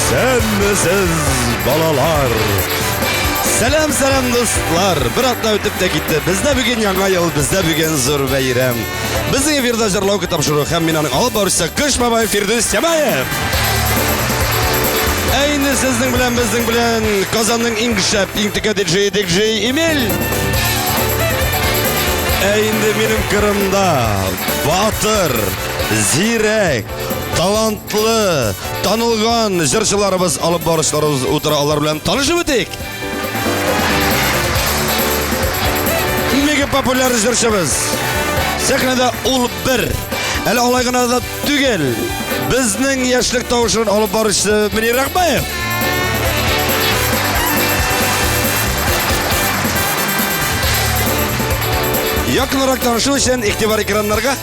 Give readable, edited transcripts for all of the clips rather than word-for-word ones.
Исәнмесез, балалар! Сәлам, сәлам, дуслар! Бер атна үтеп тә китте. Бездә бүген яңа ел, бездә бүген зур бәйрәм. Безнең эфирда җырлау тапшыруы һәм мин аның алып баручысы Кыш бабай Фирдүс Тямаев. Ә инде сезнең белән, безнең белән Казанның иң шәп, иң текә диджей, диджей Эмиль. Ә инде минем Кырымда батыр, зирәк, талантлы, танылган җырчыларыбыз, алып баручыларыбыз утыра, алар белән танышып үтик. Мега популяр җырчыбыз. Сәхнәдә ул бер. Әле алай гына да түгел. Безнең яшьлек тавышын алып баручы Мөнир Рахмаев. Якынрак танышу өчен игътибар экраннарга.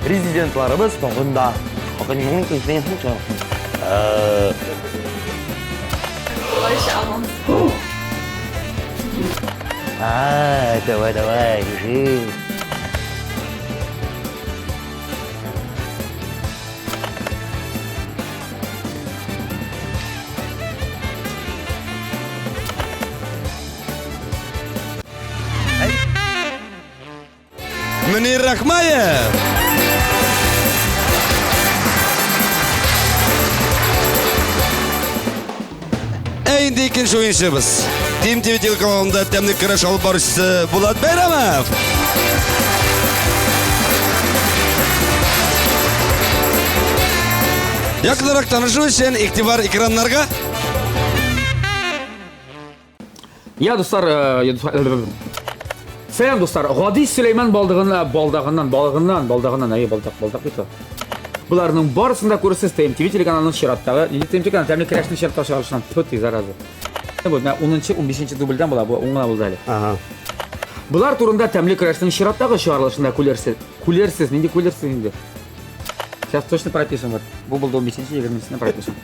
Президентларыбыз тагын да А, давай, давай, бежи. Мөнир Рахмаев. Ә инде икенче уенчыбыз. Тим ТВ телеканалында тәмле көрәш алып баручысы Булат Бәйрәмов. Якынрак танышу өчен игътибар экраннарга. Я, дуслар, э, я, дуслар, э, Сәлам, дуслар. Гади Сөләйман балдыгыннан, балдагыннан, балыгыннан, балдагыннан, әйе, балдак, балдак бит ул. Боларның барысын да күрерсез ТМТВ телеканалының чираттагы, нинди ТМТ каналы, тәмле көрәшнең чираттагы чыгарылышыннан. Тьфу ты, зараза. Бу менә 10-нчы, 15-нче дубльдән була, бу уң гына булды әле. Ага. Болар турында тәмле көрәшнең чираттагы чыгарылышында күлерсез. Күлерсез, нинди күлерсез инде? Сейчас точно пропишем вот. Бу булды 15-нче, 20-нчесендә пропишем.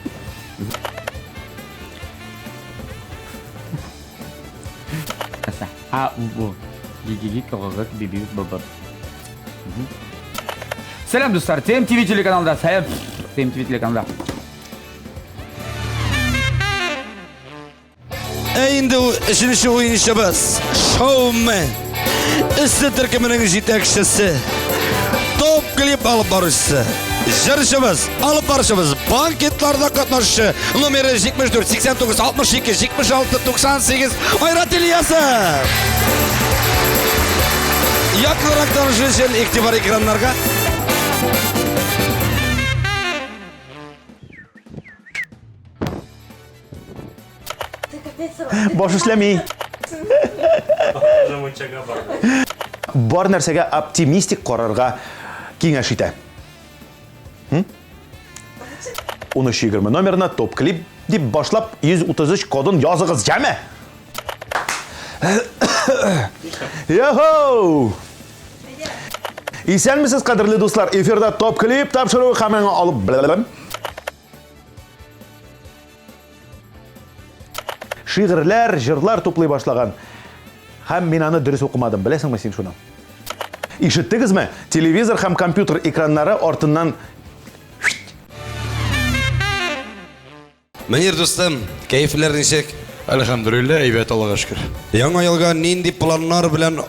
Нәрсә? А, У, У. Ги, ги, ги, К, Г, Г, Б, Б, Б, Б. Сәлам, дуслар. ТМТВ телеканалында. Сәлам. ТМТВ телеканалында. Ә инде өченче уенчыбыз шоумен. Эссе төркеменең җитәкчесе. Топ клип алып баручысы. Җырчыбыз, алып баручыбыз, банкетларда катнашучы номеры 74 89 62 76 98 Айрат Ильясов. Якынрак танышу өчен игътибар экраннарга. Баш эшләми. Бар нәрсәгә оптимистик карарга киңәш итә. 1320 номерына топ-клип дип башлап 133 кодын языгыз, яме? Йохо! Исәнмесез, кадерле дуслар! Эфирда топ-клип тапшыруы һәм алып Шигырьләр, җырлар туплый башлаган. Һәм мин аны дөрес укымадым, беләсеңме син шуны? Ишеттегезме? Телевизор һәм компьютер экраннары артыннан Мөнир дустым, кәефләр ничек? Әлхәмдүлилләһ, әйбәт, Аллага шөкер. Яңа елга нинди планнар белән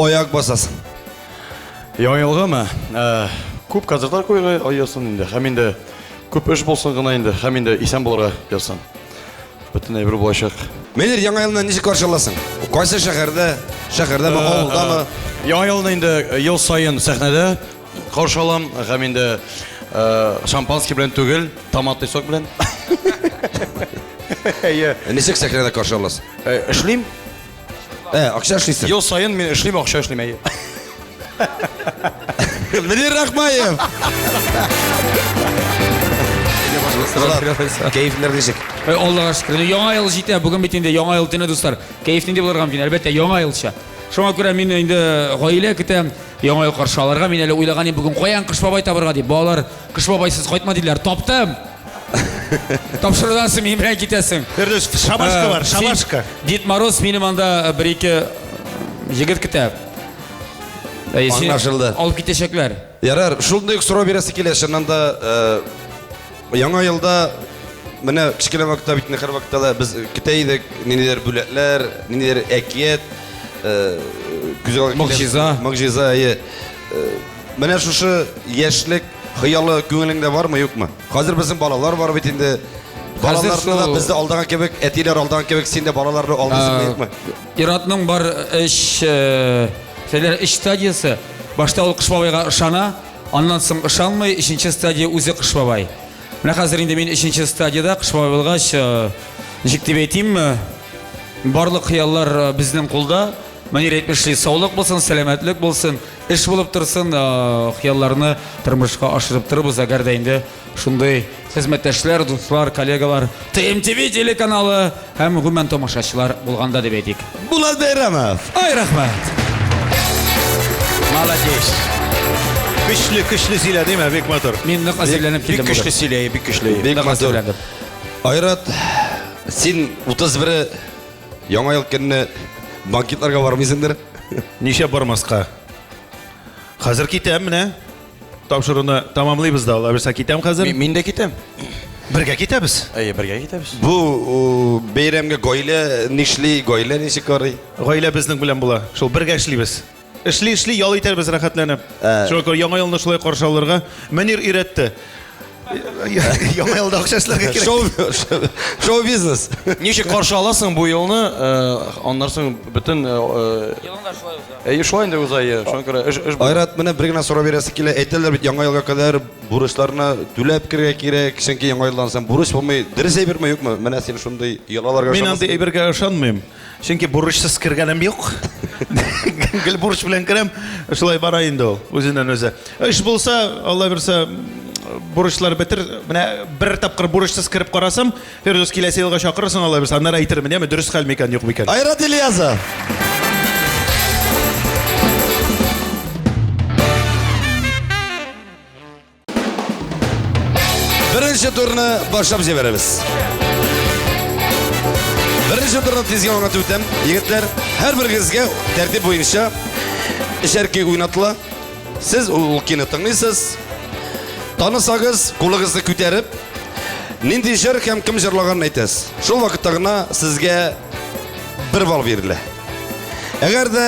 аяк басасың? Яңа елгамы? Э, күп концертлар куярга язсын инде. Һәм инде күп эш булсын гына инде. Һәм инде исән булырга язсын. Бөтен әйбер булачак. Мөнир, яңа елны ничек каршы аласың? Кайсы шәһәрдә? Шәһәрдәме, Э, авылдамы? э, Яңа елны инде ел саен сәхнәдә каршы алам. Һәм инде шампанский белән түгел, томатный сок белән. Әйе. Ничек сәхнәдә каршы аласың? Эшлим. Ә, акча эшлисең. Ел саен мин эшлим, акча эшлим, әйе. Мөнир Рахмаев. Кәефләр ничек? Аллага шөкер. Яңа ел җитә. Бүген бит инде яңа ел төне, дуслар. Кәеф нинди булырга мөмкин? Әлбәттә, яңа елча. Шуңа күрә мин инде гаилә көтәм. Яңа ел каршы алырга. Мин әле уйлаган идем, бүген каян Кыш бабай табырга дип. Балалар, Кыш бабайсыз кайтма диделәр. Таптым! Тапшырудан соң минем белән китәсең. Фирдүс, шабашка бар, шабашка. Дед Мороз минем анда бер-ике җегет көтә. Әйе, син Аңлашылды. Алып китәчәкләр. Ярар, шундый ук сорау бирәсе килә, чыннан да э, яңа елда менә кечкенә вакытта бит инде һәрвакытта да без көтә идек, ниндидер бүләкләр, ниндидер әкият, э, күз алдына килә. Могҗиза. Могҗиза, әйе. Э, Менә шушы яшьлек хыялы күңелеңдә бармы, юкмы? Хәзер безнең балалар бар бит инде. Хәзер Балаларны да шул- безне алдаган кебек, әтиләр алдаган кебек, син дә балаларны алдыйсыңмы, юкмы? Иратның бар өч сәләр өч стадиясе. Башта ул Кыш бабайга ышана, аннан соң ышанмый, өченче стадия үзе Кыш бабай. Менә хәзер инде мин өченче стадиядә Кыш бабай булгач, ничек дип әйтимме, барлык хыяллар безнең кулда. Мөнир әйтмешли, саулык булсын, сәламәтлек булсын, эш булып торсын, хыялларны тормышка ашырып торыбыз, әгәр дә инде шундый хезмәттәшләр, дуслар, коллегалар, ТМТВ телеканалы һәм гомумән тамашачылар булганда дип әйтик. Булат Бәйрәмов. Ай, рәхмәт! Молодец. Көчле, көчле сөйләде, димә, бик матур. Мин нык әзерләнеп Бик килдем көчле бүген. сөйләй, бик көчле. Бик Нык матур. әзерләндем. Айрат, син 31 Яңа ел көнне банкетларга бармыйсыңдыр? Ничә бармаска? Хәзер китәм менә. Тапшыруны тамамлыйбыз да, Алла бирсә китәм хәзер. Мин, мин дә китәм. Бергә китәбез. Әйе, бергә китәбез. Бу о, бәйрәмгә гаилә нишли, гаилә ничек карый? Гаилә безнең белән була. Шул бергә эшлибез. Эшли, эшли, ял итәрбез рәхәтләнеп. Ә. Шуңа күрә яңа елны шулай каршы алырга Мөнир өйрәтте. Яңа елда акча эшләргә кирәк. Шоу, шоу бизнес. Ничек каршы аласың бу елны, аннан соң бөтен Әйе, шулай инде уза, әйе. Шуңа күрә эш эш Айрат, менә бер генә сорау бирәсе килә. Әйтәләр бит, яңа елга кадәр бурычларны түләп керергә кирәк, чөнки яңа елдан соң бурыч булмый. Дөрес әйберме, юкмы? Менә син шундый йолаларга Мин ышанасың. андый әйбергә ышанмыйм. Чөнки бурычсыз кергәнем юк. Гел бурыч белән керәм. Шулай бара инде ул, үзеннән үзе. Эш булса, Алла бирсә, бурычлар бетер. Менә бер тапкыр бурычсыз кереп карасам, Фирдүс киләсе елга чакырырсың, Алла бирсә, аннары әйтермен, яме дөрес хәл микән, юк микән. Айрат Ильязов. Беренче турны башлап җибәрәбез. Беренче турны тиз генә аңлатып үтәм. Егетләр, һәрберегезгә тәртип буенча өчәр көй уйнатыла. Сез ул көйне тыңлыйсыз. Танысагыз, кулыгызны күтәреп, нинди җыр һәм кем җырлаганын әйтәсез. Шул вакытта гына сезгә бер балл бирелә. Әгәр дә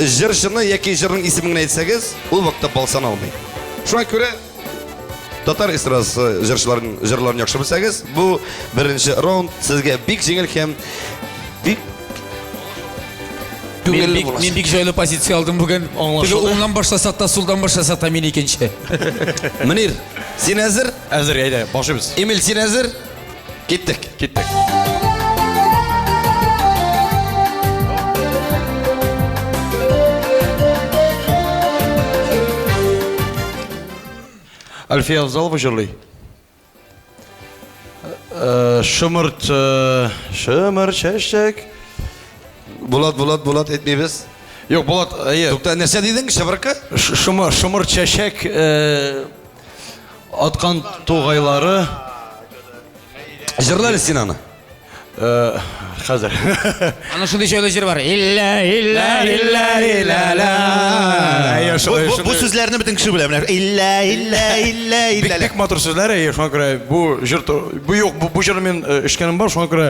җырчыны яки җырның исемен генә әйтсәгез, ул вакытта балл саналмый. Шуңа күрә татар эстрадасы җырчыларын җырларын яхшы белсәгез, бу беренче раунд сезгә бик җиңел һәм бик Мин күңелле бик, мин булачак. бик җайлы позиция алдым бүген. Теге уңнан башласак та, сулдан башласак та мин икенче. Мөнир, син әзер? Әзер, әйдә, башлыйбыз. Эмиль, син әзер? Киттек. Киттек. Альфия Авзалова җырлый. Шымырт, шымыр чәчәк. Булат, Булат, Булат әйтмибез. Юк, Булат, әйе. Тукта, нәрсә дидең? Шыбыркы? Шымыр, шымыр чәчәк аткан тугайлары. Җырла әле син аны. Хәзер. Аның шундый җайлы җыр бар. Илля, илля, илля, илля, ла. Әйе, Бу, бу сүзләрне бөтен кеше белә. Менә илля, илля, илля, Бик, илля. бик матур сүзләр, әйе, шуңа күрә бу җыр бу юк, бу, бу җырны мин ишеткәнем бар, шуңа күрә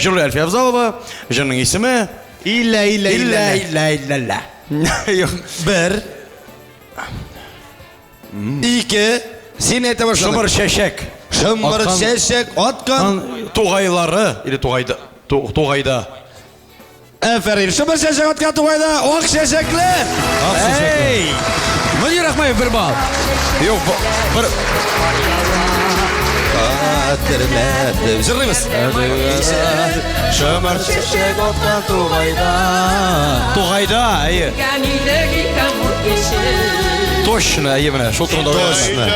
җырлый Әлфия Авзалова, җырның исеме Илля, илля, Илля, илля. илля, илля, ла. Юк. Бер. Ике. Син әйтә башладың. Шымыр чәчәк. Шымыр Аткан- чәчәк аткан. Аткан тугайлары или тугайда, тугайда. Әфәрин. Шымыр чәчәк аткан тугайда ак чәчәкләр. Эй! Мөнир Рахмаев бер балл. Юк, бер Хәтерләдем. Җырлыйбыз. Шымыр чәчәк аткан тугайда. Тугайда, әйе. Точно, әйе менә, шул турында Точно.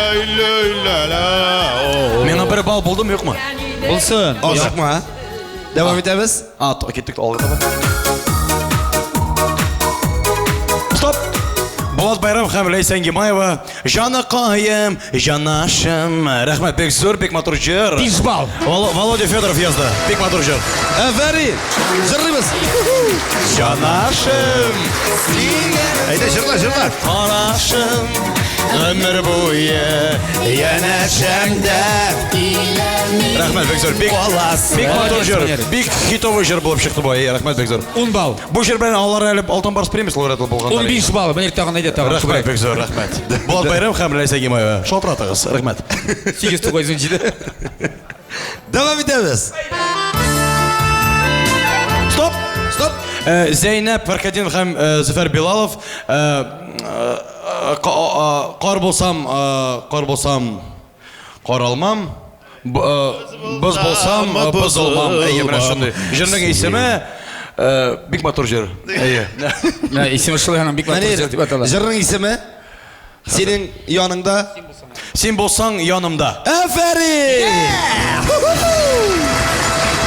Миңа бер балл булдымы, юкмы? Булсын. Ашыкма. Дәвам итәбез. А, киттек алга таба. Стоп! Булат Байрам һәм Ләйсән Гимаева Җаныкаем, җанашым. Рәхмәт, бик зур, бик матур җыр. 5 балл. Володя Федоров язды. Бик матур җыр. Афәрин! Җырлыйбыз. Җанашым, Әйдә, җырла, җырла. карашым, гомер буе янәшәмдә. Рәхмәт, бик зур. Бик, бик матур җыр. Бик хитовый җыр булып чыкты бу. Әйе, рәхмәт, бик зур. 10 балл. Бу җыр белән алар әле Алтын Барс премиясе лауреаты булганнар. 15 балл. Менә тагын әйдә тагын. Рәхмәт, бик зур, рәхмәт. Булат Байрам һәм Ләйсән Гимаева. Шалтыратыгыз, рәхмәт. 897. Дәвам итәбез. Стоп! Стоп! Зәйнәп Фәрхетдинов һәм Зөфәр Билалов кар булсам, кар булсам, кар алмам, боз булсам, боз алмам. Әйе, менә шундый. Җырның исеме бик матур җыр. Әйе. Менә исеме шулай аның бик матур җыр дип атала. Җырның исеме синең яныңда. Син булсаң янымда. Афәрин!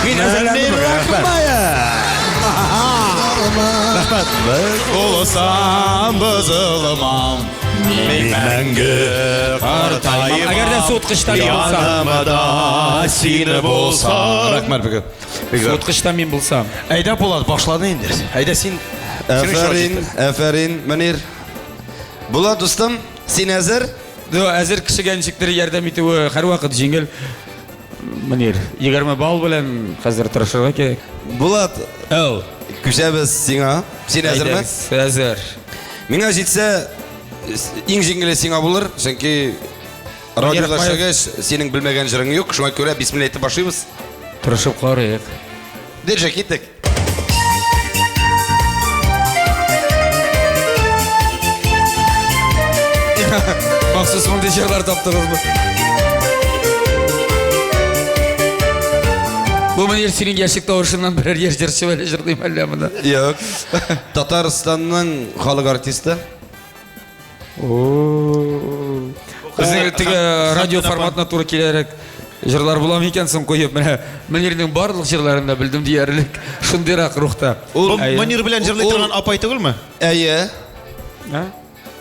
Мин әзерләндем. Рәхмәт. Булсам бозылмам. Мин мәңге картаймам. Әгәр дә суыткычта мин булсам. Янымда син булсаң. Рәхмәт бик. Бик зур. Суыткычта мин булсам. Әйдә Булат, башлады инде. Әйдә син. Афәрин, афәрин, Мөнир. Булат дустым, син әзер? Дө, әзер кешегә ничектер ярдәм итүе һәрвакыт җиңел. Мөнир, 20 балл белән хәзер тырышырга кирәк. Булат, Әу. күчәбез сиңа. Син әзерме? Әйдәгез, Әзер. Миңа җитсә, иң җиңеле сиңа булыр, чөнки радиода Рахмаев. эшләгәч, синең белмәгән җырың юк, шуңа күрә бисмилла әйтеп башлыйбыз. Тырышып карыйк. Держи, киттек. Махсус мондый җырлар таптыгызмы? Бу Мөнир синең яшьлек тавышыннан берәр яшь җырчы белән җырлыйм әллә моны. Юк. Татарстанның халык артисты. Безнең теге радио форматына туры киләрәк җырлар була микән соң куеп? Менә Мөнирнең барлык җырларын да белдем диярлек. Шундыйрак рухта. Бу Әйе. Мөнир белән җырлый торган апай түгелме? Әйе. Ә?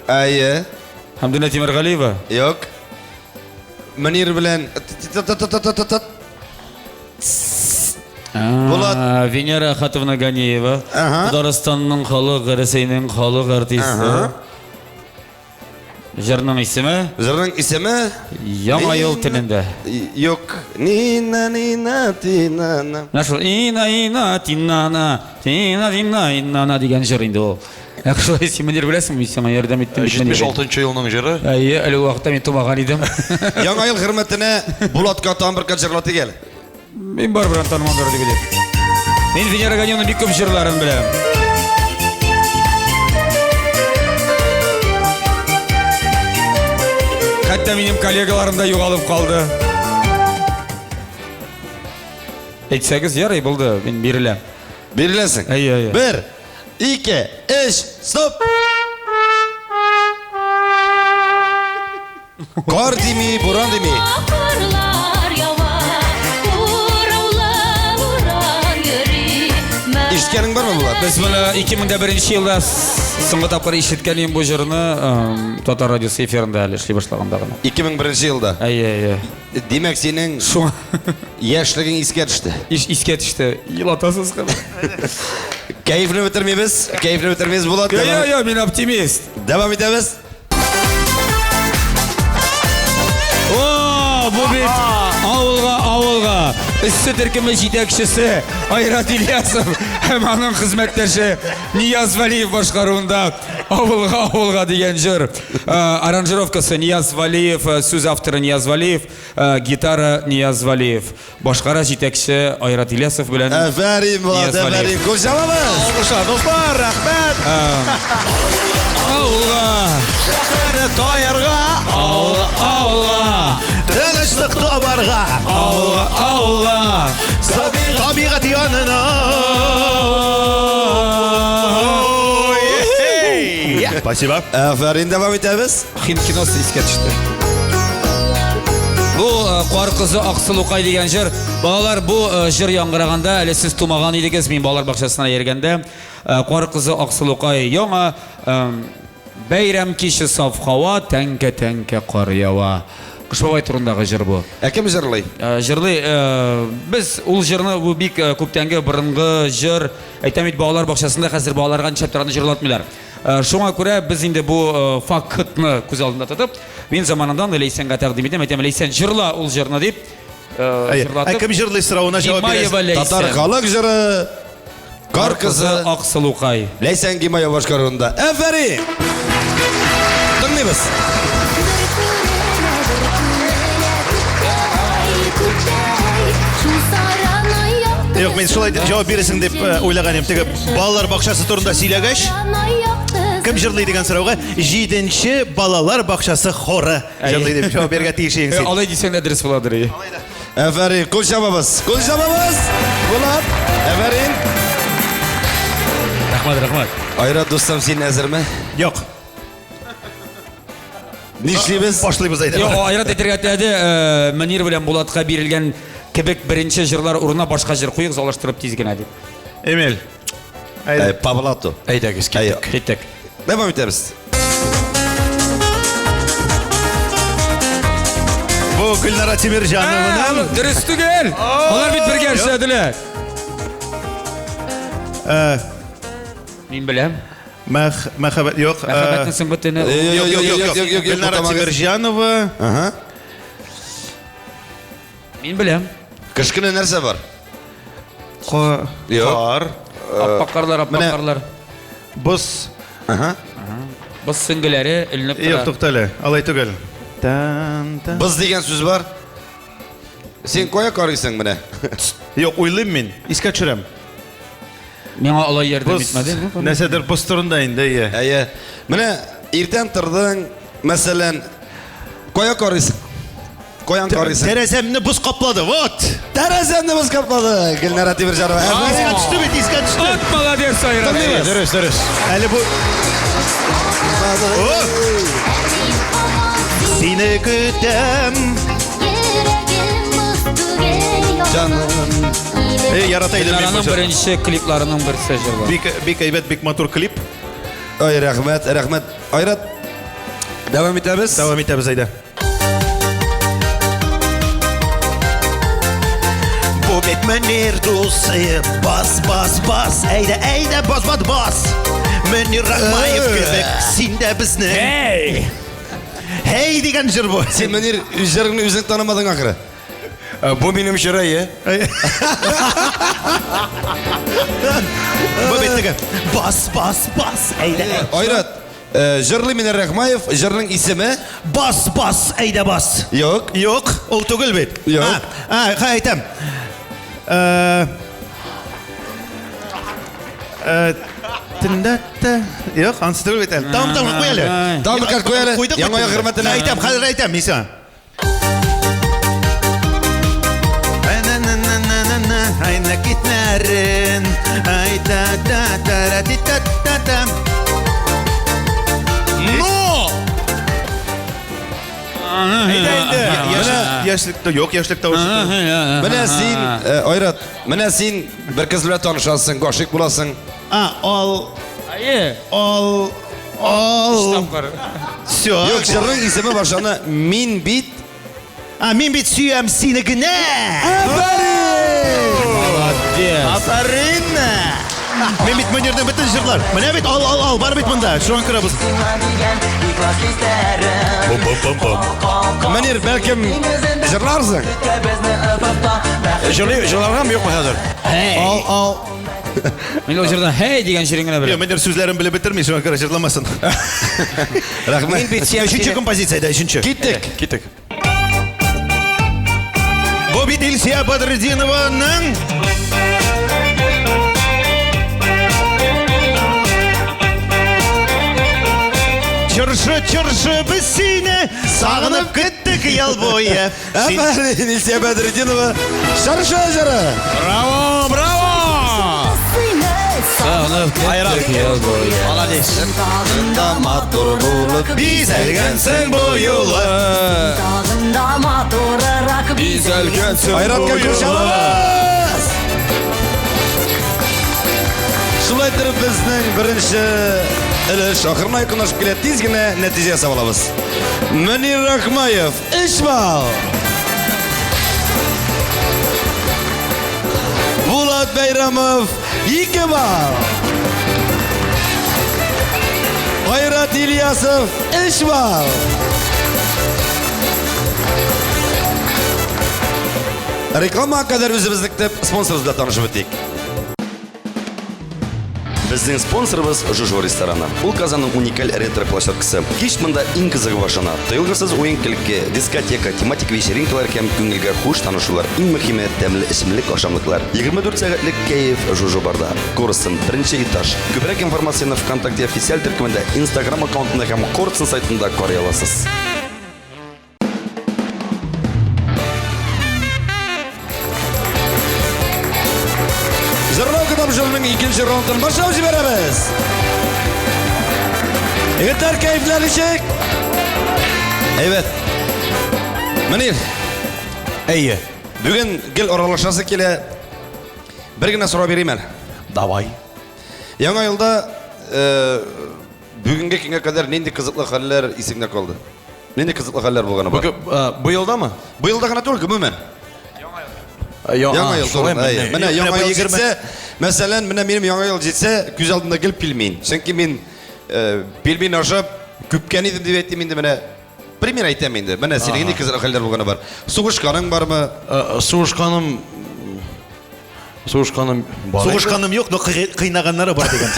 Әйе. Хәмдүнә Тимергалиева. Юк. Мөнир белән Булат. Венера Ахатовна Ганиева. Ага. Татарстанның халык, Рәсәйнең халык артисты. Ага. Җырның исеме Җырның исеме Яңа ел телендә. Юк. Нина нина тина на. Менә шул ина ина тинана тина тина инана дигән җыр инде ул. Ә шулай син Мөнир беләсеңме, мин сиңа ярдәм иттем бит, Мөнир. 76 елның җыры. Әйе, әле ул вакытта мин тумаган идем. Яңа ел хөрмәтенә Булатка тагын бер кат җырлатыйк әле. Мин барыбер аны танымадыр дип уйлыйм. Мин Венера Ганиеваның бик күп җырларын беләм. Хәтта минем коллегаларым да югалып калды. Әйтсәгез, ярый булды, мин биреләм. Биреләсең. Әйе, әйе. Бер, ике, өч, стоп! Кар дими, буран дими. Карлар ява, ураулы уран йөри. Ишеткәнең бармы Булат? Без моны 2001 елда соңгы тапкыр ишеткән идем бу җырны Татар радиосы эфирында әле эшли башлаганда гына. 2001 елда. Әйе, әйе. Димәк, синең Шуңа яшьлегең искә төште. Искә төште. Елатасыз кыз. Кәефне бетермибез, кәефне бетермибез, Булат. Я, я, я, мин оптимист. Дәвам итәбез. О, бу бит авылга, авылга. Эссе төркеме җитәкчесе Айрат Ильясов һәм аның хезмәттәше Нияз Валиев башкаруында Авылга, авылга дигән җыр. Аранжировкасы Нияз Валиев, сүз авторы Нияз Валиев, гитара Нияз Валиев. Башкара җитәкче Айрат Ильясов белән Афәрин, Булат, Нияз Валиев. афәрин. Кул чабабыз. Алкышлар, дуслар, рәхмәт. Авылга, Таярга, авылга, авылга, тынычлык табарга, авылга, авылга. табигать янына. Спасибо. Афәрин, дәвам итәбез. Хинд киносы искә төште. Бу Кар кызы Аксылукай дигән җыр. Балалар, бу җыр яңгыраганда әле сез тумаган идегез, мин балалар бакчасына йөргәндә. Кар кызы Аксылукай яңа Бәйрәм киче саф һава, тәңкә-тәңкә кар ява. Кыш бабай турындагы җыр бу. Ә кем җырлый? Җырлый. Без ул җырны бу бик күптәнге борынгы җыр. Әйтәм бит, балалар бакчасында хәзер балаларга нишләп аны җырлатмыйлар. Шуңа күрә без инде бу фактны күз алдында тотып, мин заманында аны Ләйсәнгә тәкъдим итәм. Әйтәм, Ләйсән, җырла ул җырны дип. Җырлатып. Ә кем җырлый соравына җавап бирәсең. Татар халык җыры. Кар кызы Аксылукай. Ләйсән Гимаева башкаруында. Әфәрин! Тыңлыйбыз. Юк, мин шулай дип җавап бирәсең дип э, уйлаган идем. Теге балалар бакчасы турында сөйләгәч, кем җырлый дигән сорауга җиденче балалар бакчасы хоры җырлый дип җавап бирергә тиеш идең син. Алай дисәң дә дөрес буладыр. Әфәрин, кул чабабыз. Кул чабабыз. Булат, әфәрин. Рәхмәт, рәхмәт. Айрат дустым, син әзерме? Юк. Нишлибез? Башлыйбыз әйдә. Юк, Айрат әйтергә теләде, э, Мөнир белән Булатка бирелгән кебек беренче җырлар урынына башка җыр куегыз, алыштырып тиз генә дип. Эмиль. Әйдә. Э, по блату. Әйдәгез, киттек. Киттек. Дәвам итәбез. Бу Гөлнара Тимирҗанованың Дөрес түгел. Алар бит бергә эшләделәр. Э, Мин беләм. Мәх, мәхәббәт юк. Э, Мәхәббәтнең соңгы төне. Юк, юк, юк, юк. Гөлнара Тимирҗанова. Ага. Мин беләм. Кыш көне нәрсә бар? Кар. Аппак карлар, аппак карлар. Боз. Ага. Боз сөңгеләре эленеп тора. Юк, туктале, алай түгел. Тан, тан. Боз дигән сүз бар. Син кая карыйсың менә? Юк, уйлыйм мин, искә төшерәм. Миңа алай ярдәм итмәде. Нәрсәдер боз турында инде, әйе. Әйе. Менә иртән тордың, мәсәлән, кая карыйсың? Каян карыйсың? Тәрәзәмне боз каплады, вот! Тәрәзәмне боз каплады, Гөлнара Тимирҗанова. Искә төште бит, искә төште. Вот молодец, Айрат. Тыңлыйбыз. Дөрес, дөрес. Әле бу... Сине көтәм. Җаным. Эй, ярата идем мин бу Гөлнараның җырны. беренче клипларының берсе җырлар. Бик, бик әйбәт, бик матур клип. Ай, рәхмәт, рәхмәт. Айрат, дәвам итәбез. Дәвам итәбез, әйдә. Бу бит Мөнир дусы, бас, бас, бас, әйдә, әйдә, бас, бас, бас. Мөнир Рахмаев кебек, син дә безнең. Эй! Һей дигән җыр бу. Син Мөнир үз җырыңны үзең танымадың ахры. Э, бу минем җыр, әйе. Бу бит теге. Бас, бас, бас, әйдә. Айрат, Э, җырлый Мөнир Рахмаев, җырның исеме? Бас, бас, әйдә бас. Юк. Юк, ул түгел бит. Юк. А, а, әйтәм. Э, э, Тендәттә. Юк, ансы түгел бит әле. Там, там, куй әле. Там бер куй әле. Яңа ел хөрмәтенә. Әйтәм, хәзер әйтәм, мин сиңа. Айна китнәрен, ай та та та ра ти та та та. Но! Әйдә инде. Яшьлек юк, яшьлек тавышы. Менә син, э, Айрат, менә син бер кыз белән танышасың, гашыйк буласың. А, ал, Әйе. ал, ал. Тапкыр. Все. Юк, җырның исеме башлана Мин бит. А, мин бит сөям сине генә. Молодец. Афәрин. Мин бит Мөнирнең бөтен җырлар. Менә бит ал, ал, ал, бар бит монда. Шуңа күрә без. Мөнир, бәлкем җырларсың? Җырлый, җырларгамы юкмы хәзер? Ал, ал. Мин ул җырдан «Һей» дигән җырын генә Юк, беләм. Мөнир сүзләрен белеп бетерми, шуңа күрә җырламасын. Рәхмәт. Өченче композиция дә, өченче. Киттек. Киттек. Бу бит Илсия Бадретдинованың Чыршы, чыршы, без сине сагынып көттек ел буе. Син- Афәрин, Илсия Бәдретдинова. Чыршы җыры. Браво, браво! Сагынып Айрат. көттек ел буе. Молодец. Да матур булып Бизәлгәнсең бу юлы. Тагында матурырак Бизәлгәнсең Айратка бу кул юлы. чабабыз. Шулай итеп безнең беренче өлеш ахырына якынлашып килә. Тиз генә нәтиҗә ясап алабыз. Мөнир Рахмаев, 3 балл. Булат Бәйрәмов, 2 балл. Айрат Ильясов, 3 балл. Реклама кадәр үзебезнең төп спонсорыбыз белән танышып үтик. Безнең спонсорыбыз Жужо рестораны. Ул Казанның уникаль ретро-площадкасы. Кич монда иң кызыгы башлана. Тыелгысыз уен-көлке, дискотека, тематик вечеринкалар һәм күңелгә хуш танышулар. Иң мөһиме, тәмле эчемлек, ашамлыклар. 24 сәгатьлек кәеф Жужо барда. Корстон, беренче этаж. Күбрәк информацияне ВКонтакте официаль төркемендә, Инстаграм аккаунтында һәм Корстон сайтында карый аласыз. Җырлау китап җырының икенче раундын башлап җибәрәбез. Егетләр, кәефләр ничек? Әйбәт. Мөнир. Әйе. Бүген гел аралашасы килә. Бер генә сорау бирим әле. Давай. Яңа елда бүгенге көнгә кадәр нинди кызыклы хәлләр исеңдә калды? Нинди кызыклы хәлләр булганы бар? Бу елдамы? Бу елда гына түгел, гомумән. Яңа ел шулай турында. Менә яңа ел җитсә, мәсәлән, менә минем яңа ел җитсә, күз алдымда гел пельмень. Чөнки мин пельмень ашап күпкән идем дип әйтим инде менә. Пример әйтәм инде. Менә синең нинди кызыклы хәлләр булганы бар? Сугышканың бармы? Сугышканым Сугышканым бар. Сугышканым юк, но кыйнаганнары бар дигән.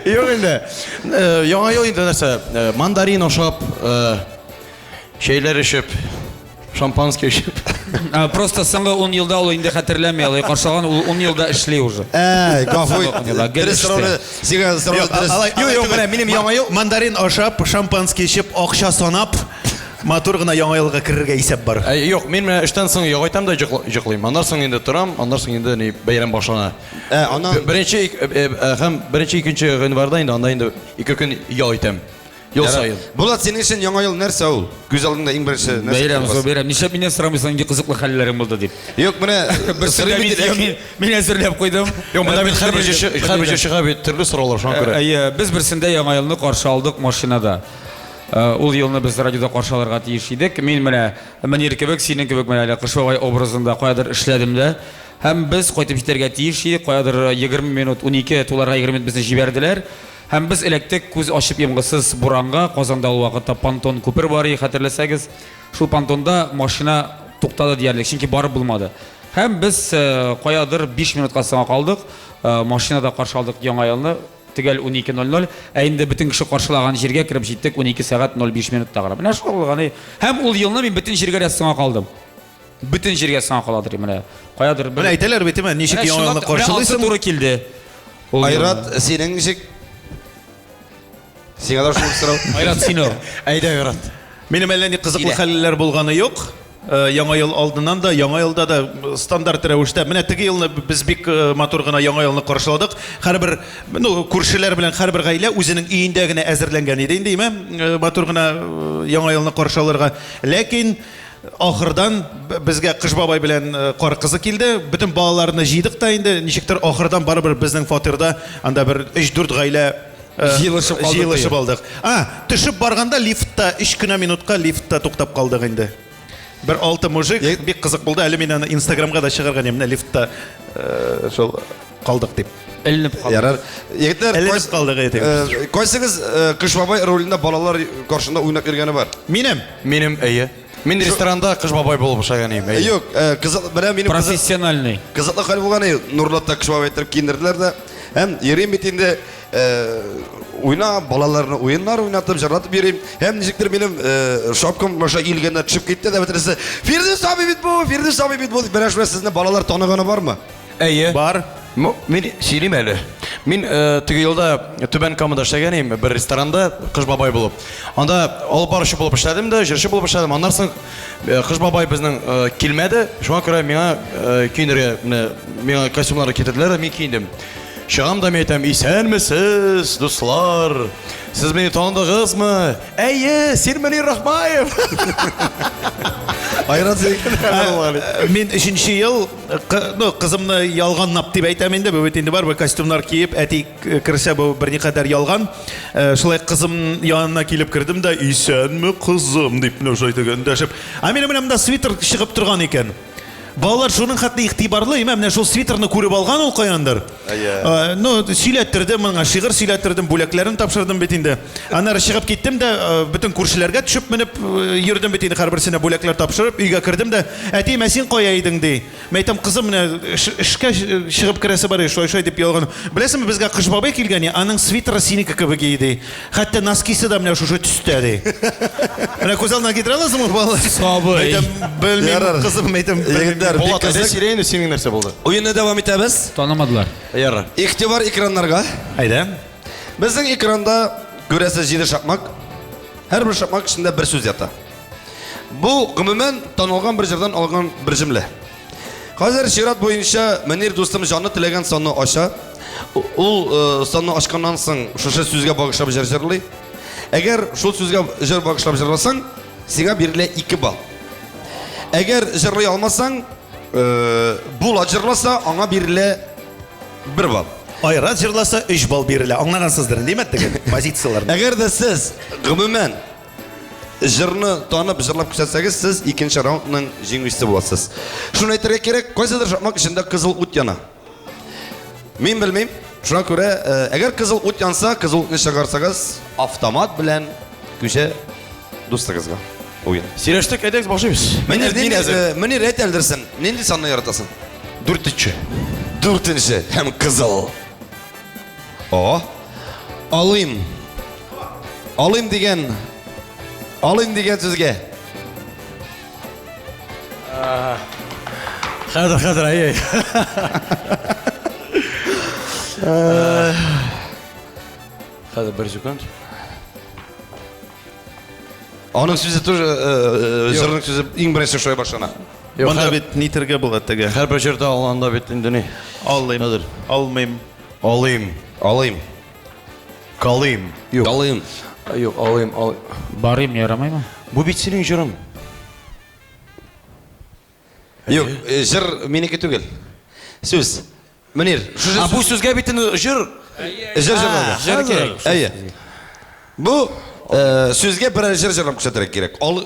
Юк инде. Яңа ел инде нәрсә, мандарин ашап, чәйләр эчеп, шампанский эчеп. Просто соңгы 10 елда ул инде хәтерләми, алай каршылаган ул 10 елда эшли уже. Әй, гафу ит. Дөрес сорауны сиңа сорау дөрес. Юк, юк, менә минем яңа ел мандарин ашап, шампанский эчеп, акча санап, Матур гына яңа елга керергә исәп бар. Ә, юк, мин менә эштән соң ягайтам да йоклыйм. Аннан соң инде торам, аннан соң инде ни бәйрәм башлана. Ә, аннан Беренче һәм беренче икенче гыйнварда инде анда инде ике көн ял итәм. Ел саен. Булат, синең өчен яңа ел нәрсә ул? Күз алдыңда иң беренче нәрсә? Бәйрәм, зур бәйрәм. Нишләп миннән сорамыйсың, нинди кызыклы хәлләрең булды дип? Юк, менә Берсендә мин, мин әзерләп куйдым. Юк, монда бит һәрбер җырчы, һәрбер җырчыга бит төрле сораулар, шуңа күрә. Әйе, без берсендә яңа елны каршы алдык машинада. Ул елны без радиода каршы алырга тиеш идек. Мин менә Мөнир кебек, синең кебек менә әле Кыш бабай образында каядыр эшләдем дә. Һәм без кайтып җитәргә тиеш идек. Каядыр 20 минут, 12 туларга 20 минут безне җибәрделәр. Һәм без эләктек күз ачып йомгысыз буранга. Казанда ул вакытта понтон күпер бар иде, хәтерләсәгез. Шул понтонда машина туктады диярлек, чөнки барып булмады. Һәм без каядыр 5 минутка соңга калдык. Машинада каршы алдык Яңа елны. Төгәл 12:00, ә инде бөтен кеше каршылаган җиргә кереп җиттек 12 сәгать 05 минутта гына. Менә шул булган. Һәм ул елны мин бөтен җиргә дә соңа калдым. Бөтен җиргә соңа каладыр менә. Каядыр бер. Менә әйтәләр бит, менә ничек яңа елны каршылыйсың? Туры килде. Айрат, синең ничек? Сиңа да шул сорау. Айрат, син ул. Әйдә, Айрат. Минем әллә ни кызыклы хәлләр булганы юк. Яңа ел алдыннан да, яңа елда да стандарт рәвештә. Менә теге елны без бик матур гына яңа елны каршыладык. Һәрбер, ну, күршеләр белән һәрбер гаилә үзенең өендә генә әзерләнгән иде инде, име, матур гына яңа елны каршы алырга. Ләкин ахырдан безгә Кыш бабай белән Кар кызы килде. Бөтен балаларны җыйдык та инде, ничектер ахырдан барыбер безнең фатирда анда бер өч-дүрт гаилә Җыелышып калдык. Җыелышып алдык. А, төшеп барганда лифтта 3 кенә минутка лифтта туктап калдык инде. Бер алты мужик, бик кызык булды. Әле мин аны Инстаграмга да чыгарган идем, менә лифтта шул калдык дип. Эленеп калдык. Ярар. Егетләр, Эленеп калдык әйтик. Кайсыгыз Кыш бабай ролендә балалар каршында уйнап йөргәне бар? Минем. Минем, әйе. Мин ресторанда Кыш бабай булып эшләгән идем. Әйе. Юк, кызык, менә минем профессиональный. Кызыклы хәл булган иде. Нурлатта Кыш бабай итеп киендерделәр дә. Һәм йөрим бит инде уйнап, балаларны уеннар уйнатып, җырлатып йөрим. Һәм ничектер минем шапкам баша иелгәндә төшеп китте дә бөтенесе Фирдүс абый бит бу, Фирдүс абый бит бу дип менә шулай сезне балалар таныганы бармы? Әйе. Бар. Мин сөйлим әле. Мин теге елда Түбән Камада эшләгән идем, бер ресторанда Кыш бабай булып. Анда алып баручы булып эшләдем дә, җырчы булып эшләдем. Аннан соң Кыш бабай безнең килмәде. Шуңа күрә миңа киенергә, менә миңа костюмнарны китерделәр дә, мин киендем. Чыгам да мин әйтәм, исәнмесез, дуслар. Сез мине таныдыгызмы? Әйе, син Мөнир Рахмаев. Айрат син. Мин өченче ел, ну, кызымны ялганлап дип әйтәм инде, бу бит инде барыбер костюмнар киеп, әти керсә бу берникадәр ялган. Шулай кызым янына килеп кердем дә, исәнме, кызым, дип, менә шулай теге эндәшеп. Ә минем менә монда свитер чыгып торган икән. Балалар шуның хәтле игътибарлы, имә, менә шул свитерны күреп алган ул каяндыр. Әйе. Ну, сөйләттердем моңа, шигырь сөйләттердем, бүләкләрен тапшырдым бит инде. Аннары чыгып киттем дә, бөтен күршеләргә төшеп менеп йөрдем бит инде, һәрберсенә бүләкләр тапшырып, өйгә кердем дә, әтием, ә син кая идең, ди. Мин әйтәм, кызым, менә эшкә чыгып керәсе бар иде, шулай-шулай дип ялган. Беләсеңме, безгә Кыш бабай килгән, аның свитеры синеке кебек иде, ди. Хәтта носкисы да менә шушы төстә, ди. Менә күз алдына китерә аласыңмы, балалар? Сабый. Әйтәм, белмим, кызым, әйтәм, Егетләр, бик Булат, әйдә кызык. сөйлә инде, синең нәрсә булды? Уенны дәвам итәбез. Танымадылар. Ярар. Игътибар экраннарга. Әйдә. Безнең экранда күрәсез җиде шакмак. Һәрбер шакмак эчендә бер сүз ята. Бу, гомумән, танылган бер җырдан алган бер җөмлә. Хәзер чират буенча Мөнир дустым җаны теләгән санны ача. Ул э, санны ачканнан соң шушы сүзгә багышлап җыр җырлый. Әгәр шул сүзгә җыр багышлап җырласаң, сиңа бирелә 2 балл. Әгәр җырлый алмасаң, э, Булат җырласа, аңа бирелә 1 балл. Айрат җырласа 3 балл бирелә. Аңлагансыздыр, димәк, теге позицияләрне. Әгәр дә сез гомумән җырны танып җырлап күрсәтсәгез, сез икенче раундның җиңүчесе буласыз. Шуны әйтергә кирәк, кайсыдыр шакмак эчендә кызыл ут яна. Мин белмим. Шуңа күрә, э, әгәр кызыл ут янса, кызыл утны чыгарсагыз, автомат белән күчә дустыгызга. Уен. Сөйләштек, әйдәгез башлыйбыз. Мөнир, Мин нинди, әзер. э, Мөнир әйт әлдерсен, нинди санны яратасың? Дүртенче. Дүртенче һәм кызыл. О. Алыйм. Алыйм дигән Алыйм дигән сүзгә. Хәзер, хәзер, әй, әй. Хәзер бер секунд. Аның сүзе тоже э, э, җырның сүзе иң беренче шулай башлана. Монда бит нитергә була теге. Һәрбер җырда алганда бит инде ни. Алыйм. Хәзер. Алмыйм. Алыйм. Алыйм. Калыйм. Юк. Алыйм. Юк, алыйм, алыйм. Барыйм, ярамыймы? Бу бит синең җырың. Юк, э, җыр минеке түгел. Сүз. Мөнир, шушы А бу сүзгә бит инде җыр. җыр җырлады. Җыр кирәк. Әйе. Бу э, сүзгә берәр җыр җырлап күрсәтергә кирәк. Ал,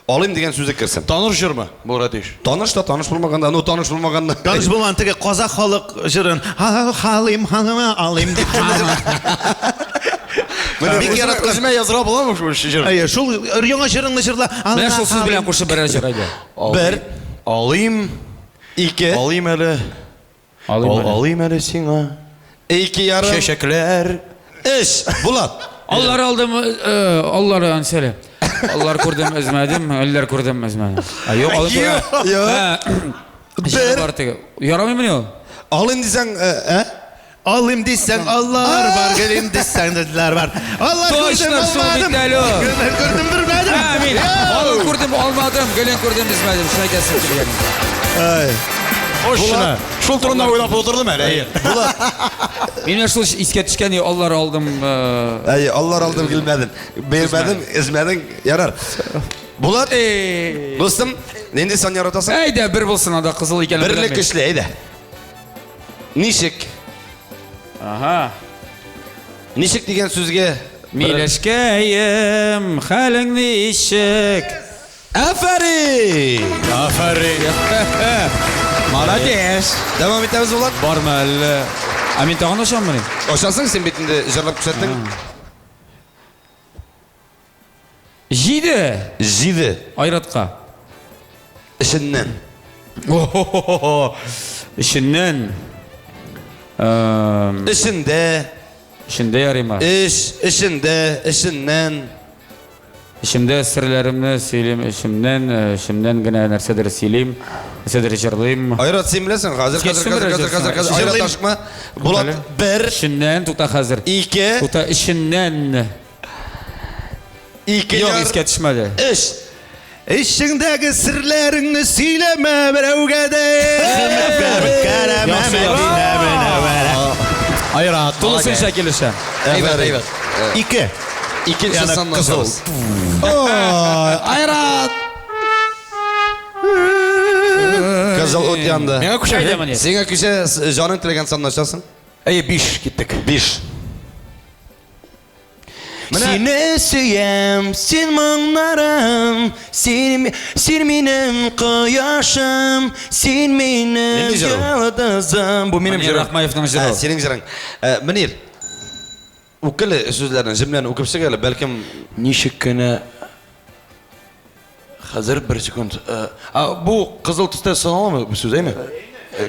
алыйм дигән сүзе керсен. Таныш җырмы? Булырга тиеш. Таныш та таныш булмаганда, ну таныш булмаганда. Таныш булган теге казах халык җырын халыйм, халыма, алыйм дип. Бик яраткан. Үземә языра буламы шул җыр? Әйе, шул яңа җырыңны җырла. Менә шул сүз белән кушып берәр җыр әйдә. Бер. Алыйм. Ике. Алыйм әле. Алыйм әле. Алыйм әле сиңа. Ике ярым. Чәчәкләр. Өч. Булат. Аллар алдым, э, аллар әнсәле. Аллар күрдем, өзмәдем, әлләр күрдем, өзмәдем. А, юк, алып Юк. Бер. Бар теге. Ярамыймыни ул? Алыйм дисәң, э, ә? Алыйм дисәң, аллар бар, гелим дисәң, диләр бар. Аллар Точно күрдем, шул бит алмадым. әле ул. Гөлләр күрдем, бирмәдем. Ә, мин алын күрдем, алмадым, гөлен күрдем, өзмәдем. Шулай әйтәсем килгән. Ай. Точно. Шул турында уйлап утырдым әле. Әйе. Мин менә шул искә төшкән, аллар алдым. э, Әйе, аллар алдым килмәдем. Бирмәдем, өзмәдең, ярар. Булат, Эй. дустым, нинди сан яратасың? Әйдә, бер булсын анда кызыл икәнен Берлек беләм мин. көчле, әйдә. Ничек? Ага. Ничек дигән сүзгә Миләшкәем, хәлең ничек? Афәрин! Афәрин. Молодец. Дәвам итәбез, Булат. Бармы әллә? Ә мин тагын ачаммыни? Ачасың, син бит инде җырлап күрсәттең. Җиде. Җиде. Айратка. Эченнән. О-хо-хо-хо. Эченнән. Эм, Эчендә, Эчендә ярыймы? эш, эчендә, эченнән. Эчемдә серләремне сөйлим, эчемнән, эчемнән генә нәрсәдер сөйлим, нәрсәдер җырлыйм. Айрат, син беләсең, хәзер, хәзер, Кичсен хәзер, бераз хәзер, хәзер, хәзер. җырсын. Айрат, Җырлыйм. ашыкма. Булат, Әле. бер, Эченнән, тукта хәзер. ике, Тукта, эченнән. ике Юк, яр, искә төшмәде. өч. Эчеңдәге серләреңне сөйләмә берәүгә дә. Яхшы, яхшы. Айрат, тулысынча килешәм. Әйбәт, әйбәт. Ике. Икенче Яна санны кызыл. ачабыз. Ой, Айрат! Кызыл ут янды. Миңа күчә. Әйдә, Мөнир. Сиңа күчә, җаның теләгән санны ачасың. Әйе, 5 киттек. 5. Менә- Сине сөям, син моңнарым, син, син минем кояшым, син минем Нинди җыр ул? йолдызым. Бу минем Мөнир җырым. Рахмаевның Ә, җыры. синең җырың. Ә, Мөнир, укы сүзләрне, җөмләне укып чык әле, бәлкем Ничек кенә Хәзер бер секунд. А, бу кызыл төстә саналамы бу сүз, әйме?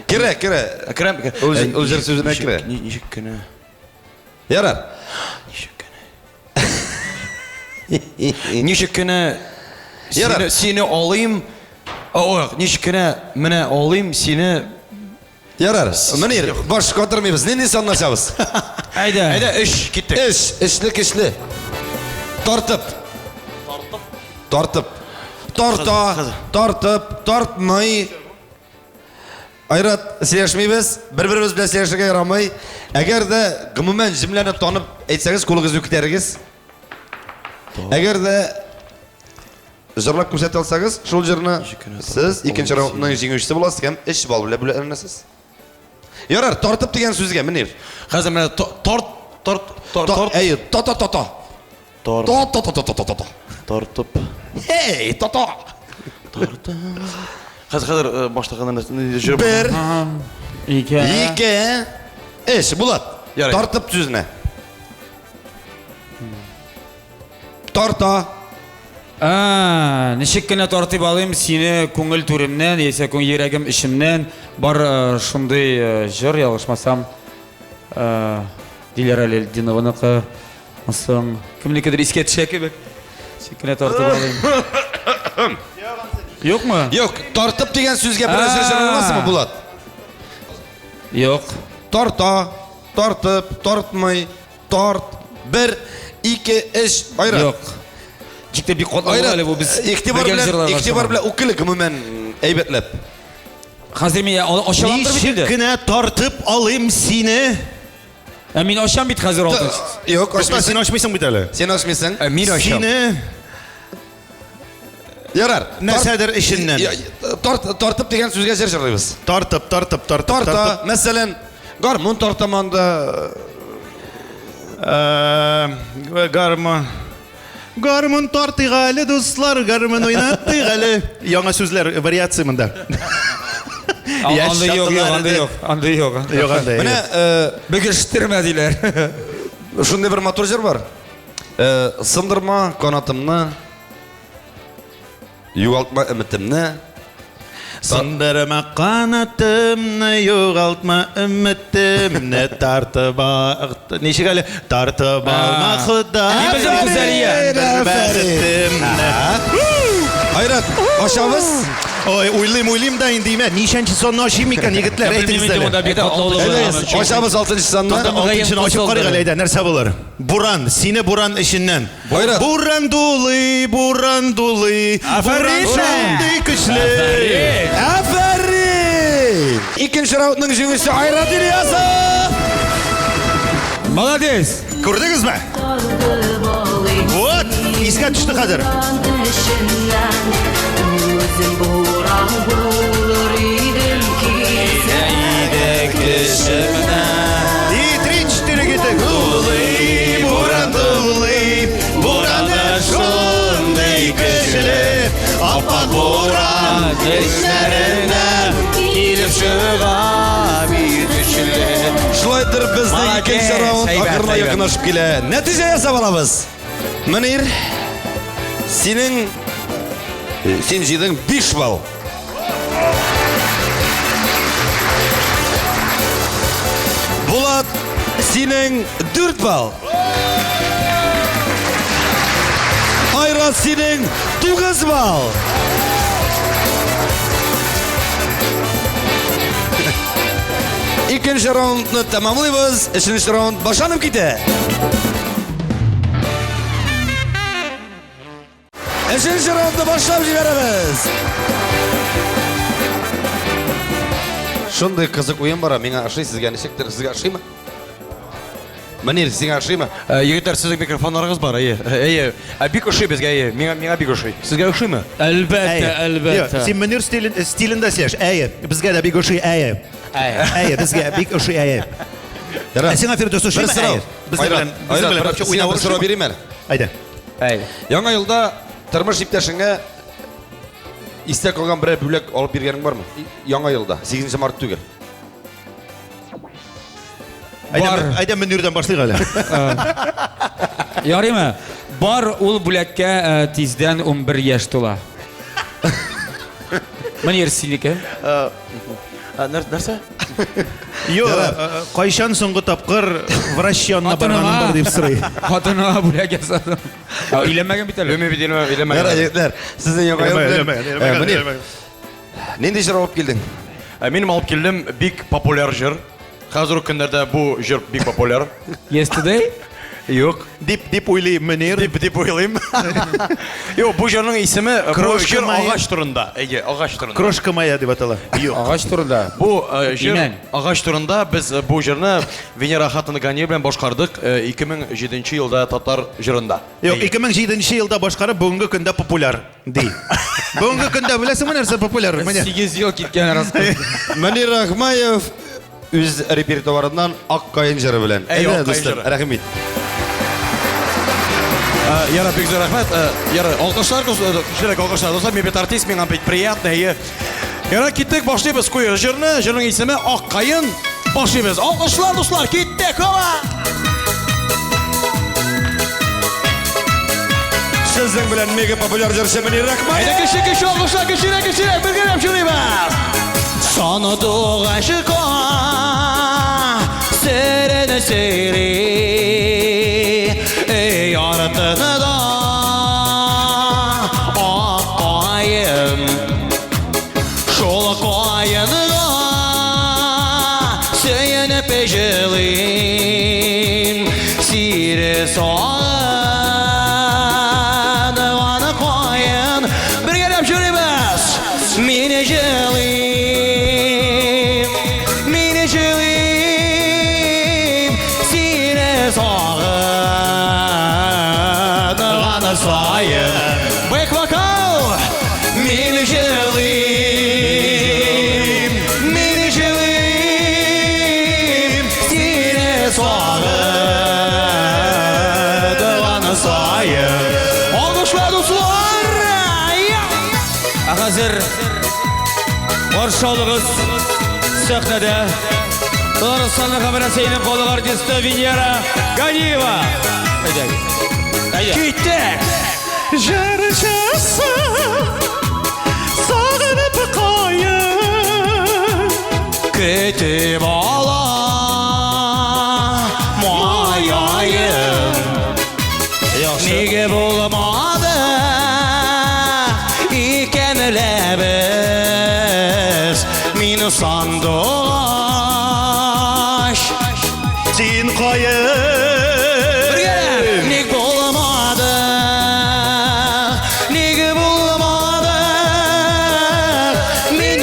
керә, керә. Керәм. Ул җыр- ул җыр сүзенә Ничек- керә. Ничек кенә, Ярар. ничек кенә. Ничек кенә Ярар. сине, сине алыйм. Ой, ничек кенә менә алыйм сине. Ярар. Мөнир, баш катырмыйбыз. Нинди санны ачабыз? Әйдә. Әйдә, өч киттек. Эш, эшле кешле. Тартып. Тартып. Тарта, Кызыл. тартып, тартмый. Айрат, сөйләшмибез. Бер-беребез белән сөйләшергә ярамый. Әгәр дә гомумән җөмләне танып әйтсәгез, кулыгызны күтәрегез. Әгәр дә җырлап күрсәтә алсагыз, шул җырны сез икенче раундның җиңүчесе буласыз һәм 3 балл белән бүләкләнәсез. Ярар, тартып дигән сүзгә Мөнир. Хәзер менә тарт, тарт, тарт, тарт. Әйе, та-та-та-та. Тарт, Та-та-та-та-та-та. тартып. Эй, та-та. Тартып. Хәзер, хәзер башта гына җыр. Бер, Ике. ике, өч. Булат. Ярый. Тартып сүзенә. Тарта. А, ничек кенә тартып алыйм сине күңел түремнән, яисә күңел йөрәгем эчемнән. Бар шундый җыр, ялгышмасам, Диләрә Лельдинованыкы. Соң кемнекедер искә төшә кебек. Ничек кенә тартып алыйм. Юкмы? Юк, тартып дигән сүзгә берәр җыр җырлый аласыңмы, Булат? Юк. Тарта, тартып, тартмый, тарт. Бер, ике, өч. Айрат. Юк. Җикте бик катлаулы Айрат, әле бу без. игътибар белгән белән, җырларга игътибар чамалы. белән укылык гомумән әйбәтләп. Хәзер мин ачаламдыр бит Ничек инде. кенә тартып алыйм сине. Ә мин ачам бит хәзер алтынчы. Юк, Тукта, ачмыйсың. син ачмыйсың бит әле. Син ачмыйсың. Мин ачам. Сине Ярар. нәрсәдер эченнән. Тарт, тартып дигән сүзгә җыр җырлыйбыз. Тартып, тартып, тартып, Тарта, тартып. мәсәлән, гармун тартам анда. Гармун. Гармун тартыйк әле, дуслар, гармун уйнатыйк әле. Яңа сүзләр, вариация монда. Андый юк, юк, андый юк, андый юк. Юк, андый. Менә Бөгештермә диләр. шундый бер матур җыр бар. Сындырма канатымны, югалтма өметемне. Сындырма канатымны, югалтма өметемне, тартып ал... Ничек әле? Тартып алма Ходай. Мин белдем, Гүзәлия. Бер бәхетемне. Айрат, ашабыз. Ой, уйлыйм, уйлыйм да инде имә. Ничәнче санны ачыйм икән, егетләр, әйтегез әле. Әйдәгез, ашабыз алтынчы санны. Алтынчыны ачып карыйк әле, әйдә, нәрсә булыр? Буран, сине буран эченнән. Айрат. Буран дулый, буран дулый. Буран шундый көчле. Афәрин! Икенче раундның җиңүчесе Айрат Ильясов! Молодец. Күрдегезме? Вот, искә төште хәзер. Үзем буран булыр идем килсә. И три, четыре китек. Дулый, буран дулый, бураны шундый көчле. Аппак буран эчләреннән Килеп чыга бит көчле. Шулай итеп безнең Молодец, икенче раунд әйбәт, ахырына әйбәт. якынлашып килә. Нәтиҗә ясап алабыз. Мөнир, синең син җыйдың 5 балл. Булат, синең 4 балл. Айрат, синең 9 балл. Икенче раундны тәмамлыйбыз. Өченче раунд башланып китә. Өченче раундны башлап җибәрәбез. Шундый кызык уен бара, миңа ошый, сезгә ничектер, сезгә ошыймы? Мөнир, сиңа ошыймы? Егетләр, сезнең микрофоннарыгыз бар, әйе. Әйе. Ә бик ошый безгә, әйе. Миңа миңа бик ошый. Сезгә ошыймы? Әлбәттә, әлбәттә. Син Мөнир стилен, стилендә сөйләш. Әйе, безгә дә бик ошый, әйе. Әйе, безгә бик ошый, әйе. Ярар. Ә сиңа Фирдүс Бер ошыймы? сорау. Әйе. Безнең Айрат, белән, безнең Айрат, белән бер- вообще сиңа уйнау бер сорау ошыймы? бирим әле. Әйдә. Әйе. Яңа елда тормыш иптәшеңә истә калган берәр бүләк алып биргәнең бармы? Яңа елда, 8 март түгел. Әйдә, Бар. әйдә Мөнирдән башлыйк әле. Ярыймы? Бар ул бүләккә тиздән 11 яшь тула. Мөнир синеке. Нәрсә? Юк, кайчан соңгы тапкыр врач янына барганың бар дип сорый. Хатыныңа бүләк ясадым. Өйләнмәгән бит әле. Өйләнмәгән бит, өйләнмәгән. Ярар, егетләр, сезнең яңа ел белән. Мөнир, нинди җыр алып килдең? Минем алып килдем бик популяр җыр. Хәзер көннәрдә бу җыр бик популяр. Yesterday? Юк. Дип дип уйлый Мөнир. Дип дип уйлыйм. Юк, бу җырның исеме бу Крошка җыр моя. агач турында. Әйе, агач турында. Крошка моя дип атала. Юк. Агач турында. Бу җыр Имән. агач турында без бу җырны Венера хатыны Ганиева белән башкардык 2007 елда татар җырында. Юк, 2007 елда башкарып бүгенге көндә популяр ди. Бүгенге көндә беләсеңме нәрсә популяр? Менә. 8 ел киткән рас. Мөнир Рахмаев үз репертуарыннан Ак каен җыры белән. Әй, Әйдә, Ак каен дуслар, җыры. рәхим ит. Яра, бик зур рәхмәт. Яра, алкышлар, көчлерәк алкышлар. Дуслар, мин бит артист, миңа бит приятно. Әйе. Яра, киттек, башлыйбыз куе җырны. Җырның исеме Ак каен. Башлыйбыз. Алкышлар, дуслар, киттек. Һава! Сезнең белән мега популяр җырчы Мөнир Рахмаев. Әйдә, кеше, кеше, алкышлар, кешерәк, кешерәк, бергәләп җырлыйбыз. Сандугачка серен сөйли, эй, артында ак каен. Шул каенга сөенеп җылыйм. Сире сагынган каен. Бергәләп җырлыйбыз. Мин җылыйм, мин җылыйм. Сине сагынган саен. Бэк-вокал! Мин җылыйм, мин җылыйм. Сине сагынган саен. Алкышлар, дуслар! Ә хәзер каршы алыгыз сәхнәдә Татарстанның һәм Рәсәйнең халык артисты Венера Ганиева. Әйдә. Әйдә. Киттек! Җырчысы сагынып каен. Көтеп ала май аен. Нигә булмады икәнләбез мин сандугач. Син каен. Бергә! Ник булмады, ник булмады мин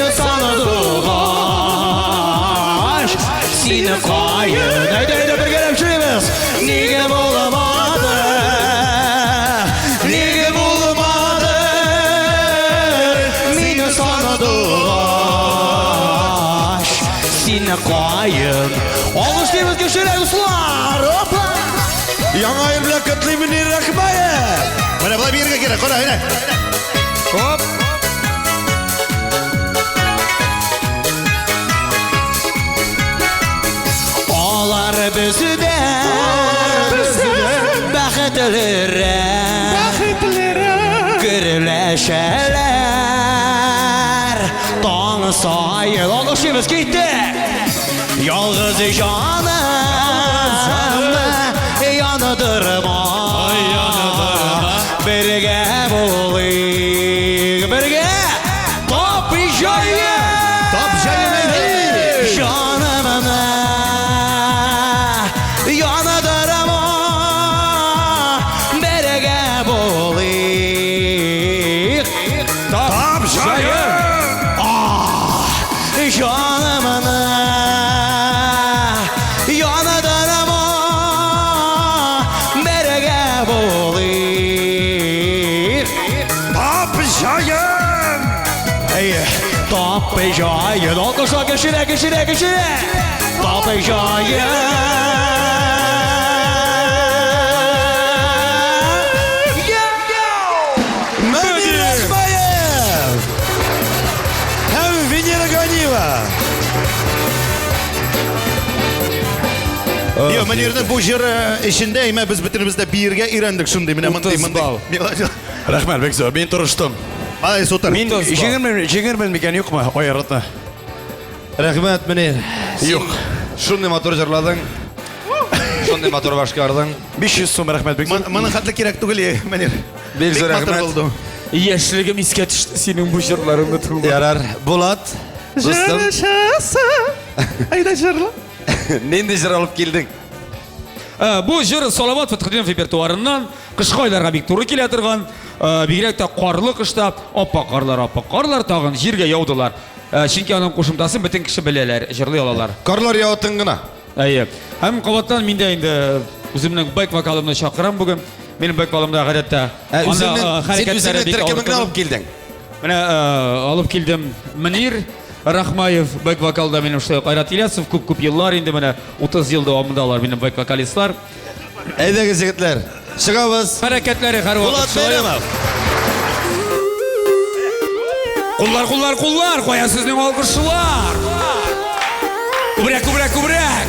сандугач. Син каен. Әйдә, әйдә, бергәләп җырлыйбыз. Ник булмады, ник булмады мин сандугач. Син каен. Алкышлыйбыз кешеләр, дуслар! Опа! Яңа ел белән котлыйм Мөнир Рахмаев. Менә болай биергә кирәк, кара, әйдә. Хоп. Алар бездә бәхетлерәк Гөрләшәләр таң саен. Алкышлыйбыз, киттек! Ялгыз җанымны яндырма, бергә булыйк, бергә тап җаен. ! Тап җаен, әйдә! Җанымны яндырма, бергә булыйк. Тап җаен. Җанымны яндырма, җаен, алкышлар кешенә, кешенә, кешенә. Татый җаен. Мөнир Рахмаев! Һәм Венера Ганиева. Йо, Мөнирнең бу җыры эчендә, әймә, без бөтенебез дә биергә өйрәндек шундый, менә мондый, 30 мондый. балл. Мелодия. Рәхмәт, бик зур. Мин тырыштым. Молодец, утыр. Мин җиңермен, җиңермен микән, юкмы? Айратны. Рәхмәт, Мөнир. Юк. Шундый матур җырладың. Шундый матур башкардың. 500 сум рәхмәт бик зур. Моның хәтле кирәк түгел, е, Мөнир. Бик зур матур рәхмәт. булды. Яшьлегем искә төште синең бу җырларыңны тыңлап. Ярар, Булат, дустым, Әйдә җырла. нинди җыр алып килдең? Бу җыр Салават Фәтхетдинов репертуарыннан кышкы айларга бик туры килә торган, бигрәк тә карлы кышта аппак карлар, аппак карлар тагын җиргә яудылар. Чөнки аның кушымтасын бөтен кеше беләләр, җырлый алалар. Карлар ява тын гына. Әйе. Һәм кабаттан мин дә инде үземнең бэк вокалымны чакырам бүген. Минем бэк вокалымда гадәттә Ә анда, үзеңнең, син хәрәкәтләре үзеңнең бик авыр төркемеңне түгел. алып килдең. Менә алып килдем Мөнир Рахмаев, бэк вокалда минем шулай ук Айрат Ильясов, күп-күп еллар инде менә 30 ел дәвамында алар минем бэк вокалистлар. Әйдәгез, егетләр, чыгабыз. Хәрәкәтләре һәрвакыт Булат шулай ук. Бәйрәмов. Куллар, куллар, куллар, кая сезнең алкышлар? Күбрәк, күбрәк, күбрәк.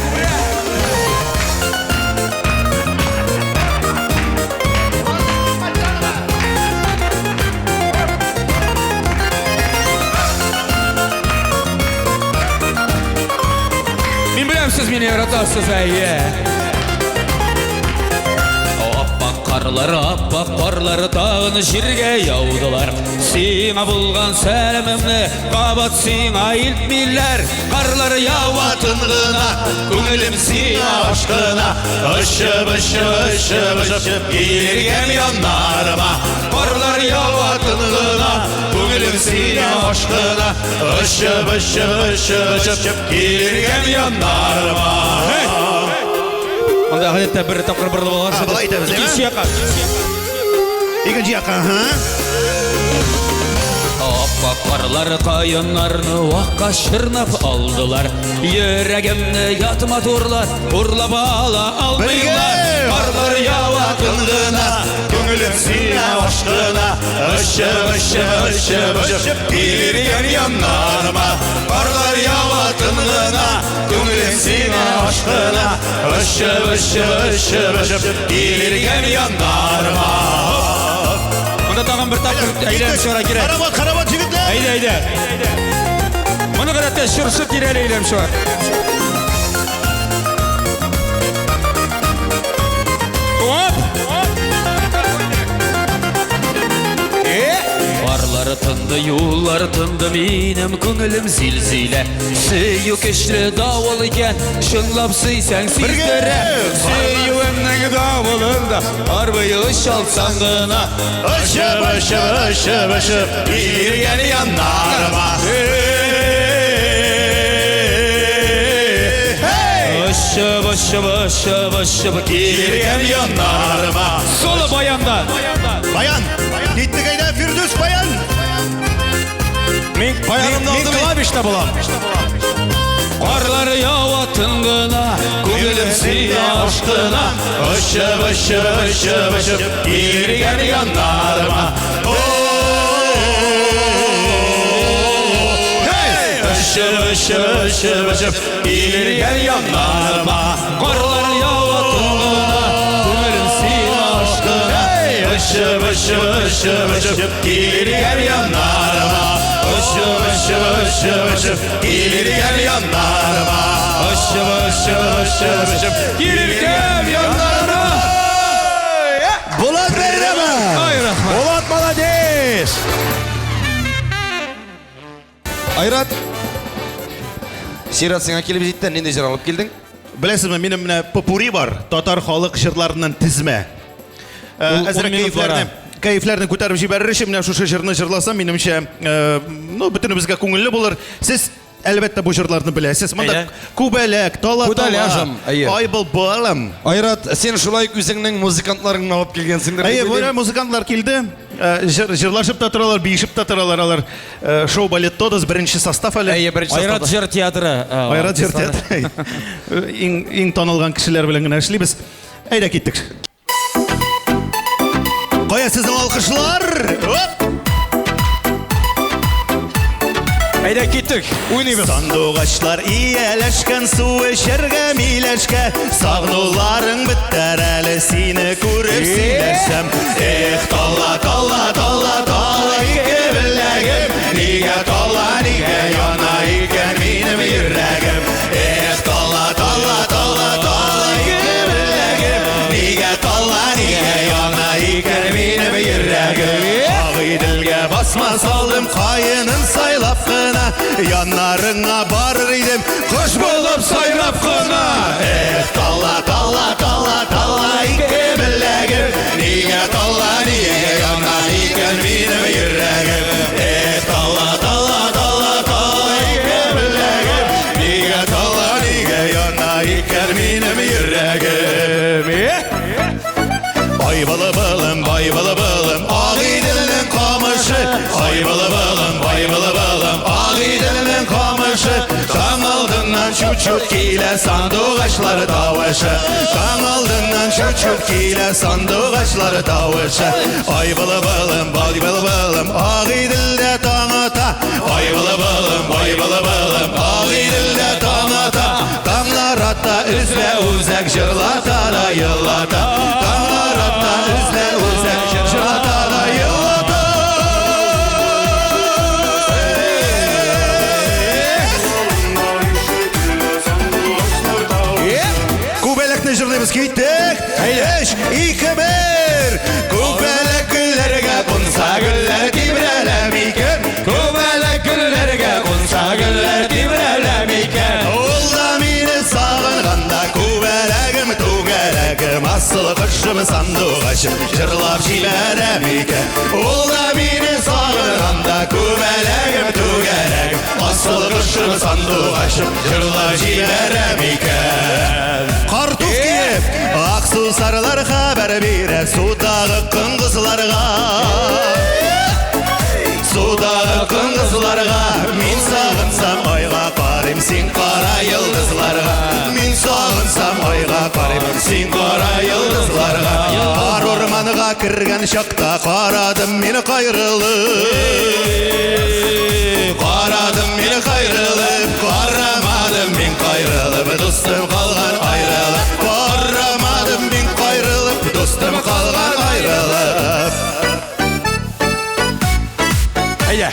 Мин беләм, сез мине яратасыз, әйе. Аппак карлар, аппак карлар тагын җиргә яудылар. Сиңа булган сәламемне кабат сиңа илтмиләр. Карлар ява тын гына, күңелем сиңа ашкына. Очып, очып, очып, очып, килгән яннарыма. Карлар ява тын гына, Күңелем сиңа ашкына. Очып, очып, очып, очып, килгән яннарыма. Монда гадәттә бер тапкыр борылып алган. Болай итәбез, әйме? Икенче якка. Икенче якка, һа? Аппак карлар каеннарны вакка чорнап алдылар. Йөрәгемне ят матурлар урлап ала алмыйлар. Карлар ява тын гына, Күңелем сиңа ашкына. Очып, очып, очып, очып, килгән яннарыма. Карлар ява тын гына, күңелем сиңа ашкына. Очып, очып, очып, очып, килгән яннарыма. Монда тагын бер тапкыр әйләнеп чыгарга кирәк. Карават, карават, егетләр! Әйдә, әйдә. Моны гадәттә чыршы тирәли әйләнеп чыга. Оп! Карлар тынды, юллар тынды, минем күңелем зилзилә. Сөю көчле давыл икән, чынлап сөйсәң сиздерә. Сөюемнең давылында арбый очалсаң гына. Очып, очып, очып, очып, килгән яннарыма. Очып, очып, очып, очып, Килгән яннарыма. Соло баянда. Баян, киттек әйдә, Фирдүс, баян. Мин Баянымны мин алдым. клавишта булам. Карлар ява тын гына, күңелем сиңа ашкына. Очып, очып, очып, очып, килгән яннарыма. Очып, очып, очып, очып, килгән яннарыма. Карлар ява тын гына, күңелем сиңа ашкына. Очып, очып, очып, очып, килгән яннарыма. Очып, очып, очып, очып, килгән яннарыма. Очып, очып, очып, очып, Килгән яннарыма. Булат Бәйрәмов! Ай, рәхмәт. Булат молодец! Айрат, чират сиңа килеп җитте. Нинди җыр алып килдең? Беләсезме, минем менә попури бар, татар халык җырларыннан тезмә. Ул ун Әзрәк минут бара. кәефләрне күтәреп җибәрер өчен менә шушы җырны җырласам, минемчә, ну, бөтенебезгә күңелле булыр. Сез әлбәттә бу җырларны беләсез. Монда Әйе. Күбәләк, Тала Күдәләжем, Тала, әйе. Ай был балам. Айрат, син шулай үзеңнең музыкантларыңны алып килгәнсеңдер. Әйе, дип менә уйлыйм. музыкантлар килде. Э, җыр, җырлашып та торалар, биешеп тә торалар алар. Э, шоу балет Тодос беренче состав әле. Әйе, беренче Айрат составда. җыр театры. э, Айрат җыр артистлары. театры. Иң иң танылган кешеләр белән генә эшлибез. Әйдә киттек. Кая сезнең алкышлар? Оп! Әйдә киттек. Уйныйбыз. Сандугачлар ияләшкән су эчәргә миләшкә Сагынуларың бетәр әле сине күреп сөйләшсәм Эх, тала, тала, тала, тала ике беләгем Нигә тала, нигә яна икән минем йөрәгем Эх, тала, тала, тала, тала ике беләгем Нигә тала, нигә яна икән минем йөрәгем Агыйделгә басма салдым каенын сайлап кына Яннарыңа барыр идем кош булып сайрап кына Эх, тала, тала, тала, тала ике беләгем Нигә тала, нигә яна икән минем йөрәгем Эх, тала, тала, тала, тала ике беләгем Нигә тала, нигә яна икән минем йөрәгем Эх! Ай балы балым, бай балы балым, Агыйделнең камышы. Ай балы балым, бай балы балым, Агыйделнең камышы. Таң алдыннан чут-чут килә сандугачлар тавышы. Таң алдыннан чут-чут килә сандугачлар тавышы. Ай балы балым, бай балы балым, Агыйделдә таң ата. Ай балы балым, бай балы балым, Агыйделдә таң ата. Таңнар ата, өзлә үзәк җырлата да елата. Таңнар ата, өзлә үзәк җырлата да елата. Күбәләкне җырлыйбыз киттек. Өч, ике, бер. Күбәләк гөлләргә кунса гөлләр тибрәлә микән? Күбәләк гөлләргә кунса гөлләр тибрәлә микән? Ул да мине сагынганда күбәләгем түгәрәгем асыл кошым сандугачым җырлап җибәрә микән? Ул да мине сагынганда күбәләгем түгәрәгем асыл кошым сандугачым җырлап җибәрә микән? Картуф киеп, ак сусарлар хәбәр бирә судагы коңгызларга. Судагы коңгызларга мин сагынсам айга карыйм, син кара йолдызларга. Мин сагынсам айга карыйм, син кара йолдызларга. Кар урманга кергән чакта карадым мин кайрылып. Карадым мин кайрылып, карамадым мин кайрылып, дустым калган айрылып. Карамадым мин кайрылып, дустым калган айрылып. Әйдә.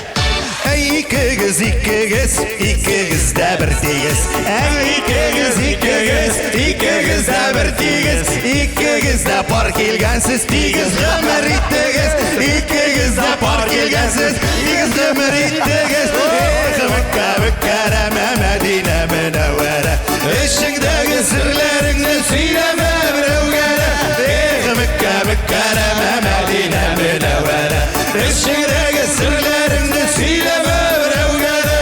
Әй икегез, икегез, икегез дә бер тигез. Әй икегез, икегез, икегез дә бер тигез. Икегез дә пар килгәнсез, тигез гомер иттегез. Икегез дә пар килгәнсез, тигез гомер иттегез. Эх, Мәккә, Мөкәррәмә, Мәдинә, Мөнәвәрә. Эчеңдәге серләреңне сөйләмә берәүгә дә. Эх, Мәккә, Мөкәррәмә, Мәдинә, Мөнәвәрә. Эчеңдәге серләреңне сөйләмә берәүгә дә.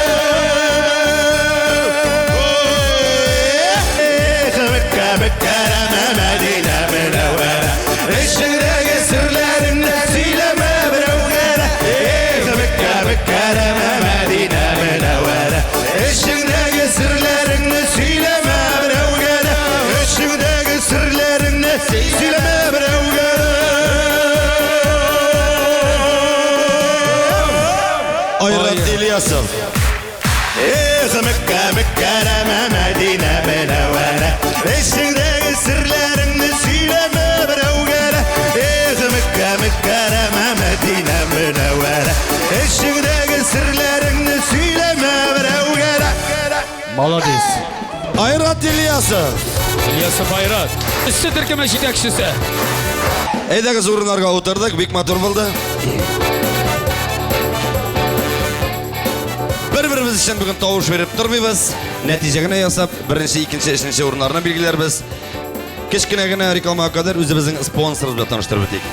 Эх, Мәккә, Мөкәррәмә, Мәдинә, Мөнәвәрә. Эчеңдәге серләреңне сөйләмә берәүгә дә. Эх, Мәккә, Мөкәррәмә, Мәдинә, Мөнәвәрә. Эчеңдәге серләреңне сөйләмә берәүгә дә. Эчеңдәге серләреңне сөйләмә берәүгә дә. Айрат Ильясов. Эх, Мәккә, Мөкәррәмә, Мәдинә, Мөнәвәрә. Эчеңдәге серләреңне сөйләмә берәүгә дә. Эх, Мәккә, Мөкәррәмә, Мәдинә, Мөнәвәрә. Эчеңдәге серләреңне сөйләмә берәүгә дә. Молодец. Айрат Ильясов. Ильясов Айрат. Өсте төркеме җитәкчесе. Әйдәгез урыннарга утырдык, бик матур булды. Бер-беребез өчен бүген тавыш биреп тормыйбыз. Нәтиҗә генә ясап, беренче, икенче, өченче урыннарны билгеләрбез. Кечкенә генә рекламага кадәр үзебезнең спонсорыбыз белән таныштырып үтик.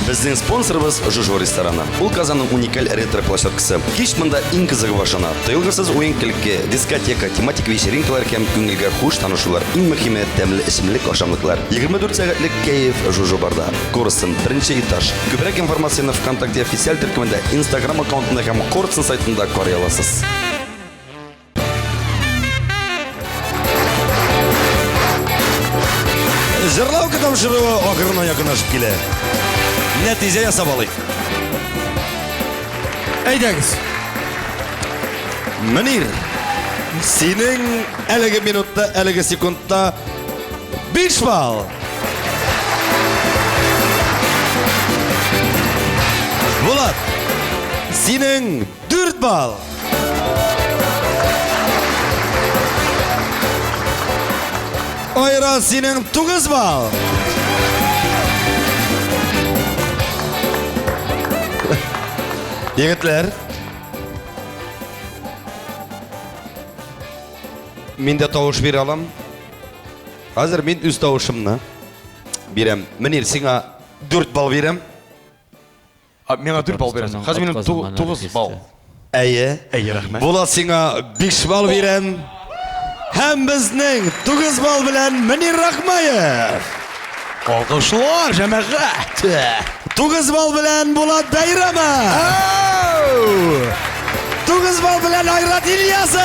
Безнең спонсорыбыз Жужо рестораны. Ул Казанның уникаль ретро-площадкасы. Кич монда иң кызыгы башлана. Тыелгысыз уен-көлке, дискотека, тематик вечеринкалар һәм күңелгә хуш танышулар. Иң мөһиме, тәмле эчемлек, ашамлыклар. 24 сәгатьлек кәеф Жужо барда. Корстон, беренче этаж. Күбрәк информацияне ВКонтакте официаль төркемендә, Инстаграм аккаунтында һәм Корстон сайтында карый аласыз. Җырлау тапшыруы ахырына якынлашып килә. Нәтиҗә ясап алыйк. Әйдәгез. Мөнир, синең әлеге минутта, әлеге секундта 5 балл. Булат, синең 4 балл. Айрат, синең 9 балл. Егетләр, мин дә тавыш бирә алам. Хәзер мин үз тавышымны бирәм. Мөнир, сиңа 4 балл бирәм. Миңа 4 балл бирәсең. Хәзер минем 9 балл. Әйе. Әйе, рәхмәт. Булат, сиңа 5 балл бирәм. Һәм безнең 9 балл белән Мөнир Рахмаев. Алкышлар, җәмәгать. 9 балл белән Булат Бәйрәмов. 9 балл белән Айрат Ильясов.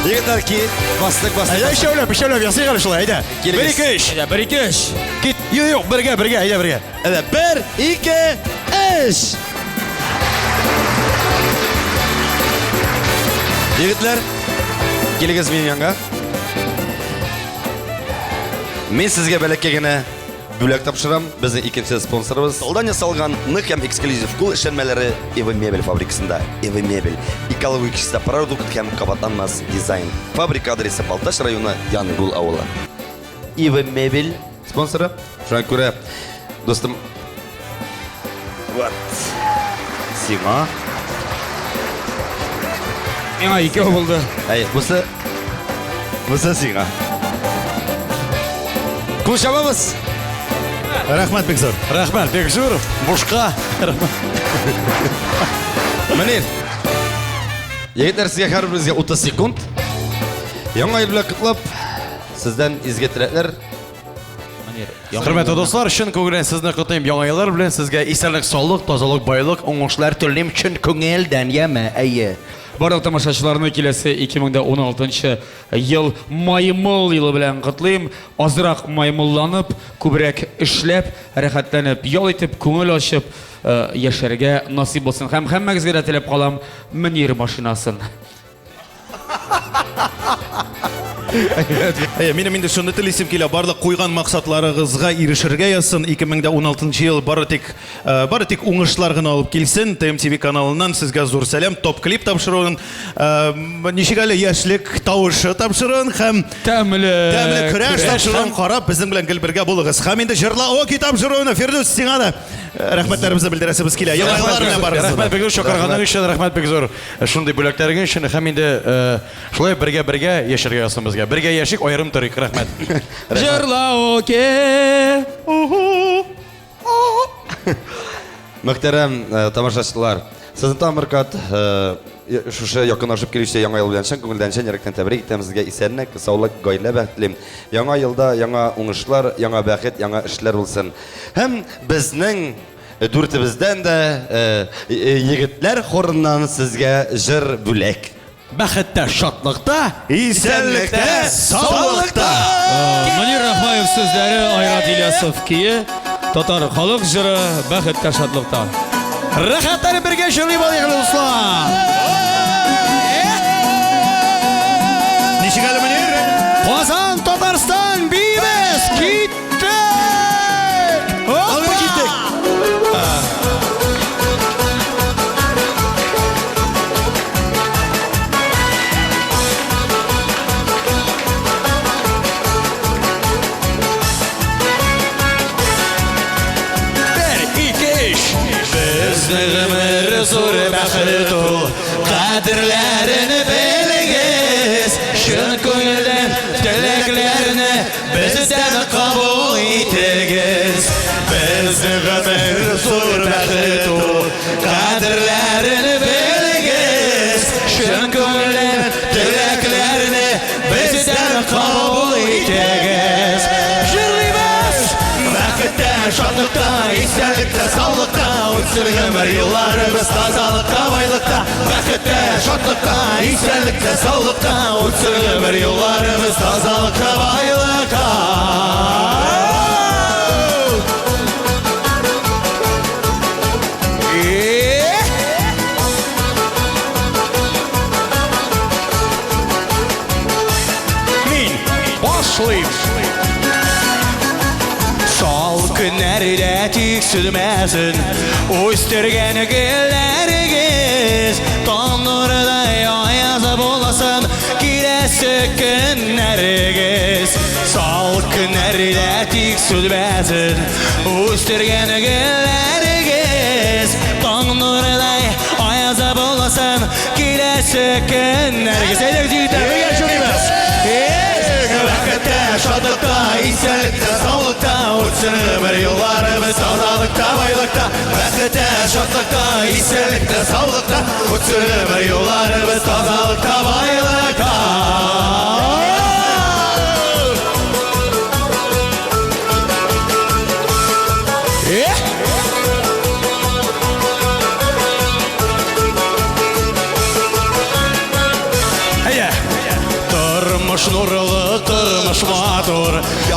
Егетләр, ки, бастык, бастык. Әйдә, өчәүләп, өчәүләп ясыйк әле шулай, әйдә. Килегез. 1 2 3. Әйдә, 1 2 3. Кит. Юк, юк, бергә, бергә, әйдә бергә. Әйдә, 1 2 3. Егетләр, килегез минем янга. Мин сезгә бәләкәй генә бүләк тапшырам. Безнең икенче спонсорыбыз. Алдан ясалган нык һәм эксклюзив кул эшләнмәләре Эва Мебель фабрикасында. Эва Мебель. Экологик чиста продукт һәм кабатланмас дизайн. Фабрика адресы Балтач районы Янгул авылы. Ива Мебель спонсоры. Шуңа күрә, дустым, вот. Сиңа. Миңа икәү булды. Әй, бусы, бусы сиңа. Кул чабабыз. Рәхмәт бик зур. Рәхмәт, бик зур. Бушка. Рәхмәт. Мөнир. Егетләр, сезгә һәрберегезгә 30 секунд. Яңа ел белән котлап, сездән изге теләкләр. Хөрмәтле дуслар, чын күңелдән сезне котлыйм. Яңа еллар белән сезгә исәнлек, саулык, тазалык, байлык, уңышлар телим чын күңелдән, яме, әйе. Барлык тамашачыларны киләсе 2016 ел маймыл елы белән котлыйм. Азрак маймылланып, күбрәк эшләп, рәхәтләнеп, ял итеп, күңел ачып яшәргә насыйп булсын. Һәм һәммәгезгә дә теләп калам Мөнир машинасын. Әйе, минем инде шуны телисем килә, барлык куйган максатларыгызга ирешергә язсын. 2016 ел бары тик бары тик уңышлар гына алып килсен. ТМТВ каналыннан сезгә зур сәлам. Топ клип тапшыруын, ничек әле яшьлек тавышы тапшыруын һәм тәмле тәмле көрәш тапшыруын карап безнең белән гел бергә булыгыз. Һәм инде җырла оки тапшыруын Фирдүс сиңа да рәхмәтләребезне белдерәсебез килә. Яңа еллар белән барыгызны. Рәхмәт бик зур чакырганың өчен, рәхмәт бик зур шундый бүләкләрең өчен һәм инде шулай бергә-бергә яшәргә язсын безгә. Бергә яшик, аерым торыйк. Рәхмәт. Җырла оке. Мөхтәрәм тамашачылар, сезне тагын бер кат шушы якынлашып килүче Яңа ел белән чын күңелдән, чын йөрәктән тәбрик итәм. Сезгә исәнлек, саулык, гаилә бәхет телим. Яңа елда яңа уңышлар, яңа бәхет, яңа эшләр булсын. Һәм безнең дүртебездән дә егетләр хорыннан сезгә җыр бүләк. Бәхеттә, шатлыкта, исәнлектә, саулыкта. Мөнир Рахмаев сүзләре, Айрат Ильясов көе, татар халык җыры Бәхеттә, шатлыкта. Рәхәтләнеп бергә җырлый алыйк, дуслар. Ничек әле, Мөнир? Казан, Татарстан, биибез! Киттек! Алга киттек! Бер, ике, өч. Безнең гомер зур бәхет ул, кадерләрен белегез, чын күңелдән теләкләрне бездән кабул итегез. Үтсен гомер елларыбыз тазалыкта, байлыкта, бәхеттә, шатлыкта, исәнлектә, саулыкта. Үтсен гомер елларыбыз тазалыкта, байлыкта. Мин башлыйм. Сал көннәрдә тик сүнмәсен Үстергән гөлләрегез Таң нурыдай аяз булсын Киләсе көннәрегез Сал көннәрдә тик сүнмәсен Үстергән гөлләрегез Таң нурыдай аяз булсын Киләсе көннәрегез Әйдәгез егетләр, бергә җырлыйбыз. Бәхеттә, шатлыкта, исәнлектә, саулыкта Үтсен гомер елларыбыз тазалыкта, байлыкта. Бәхеттә, шатлыкта, исәнлектә, саулыкта Үтсен гомер елларыбыз тазалыкта, байлыкта. Әйдә. Тормыш нурлы, тормыш матур,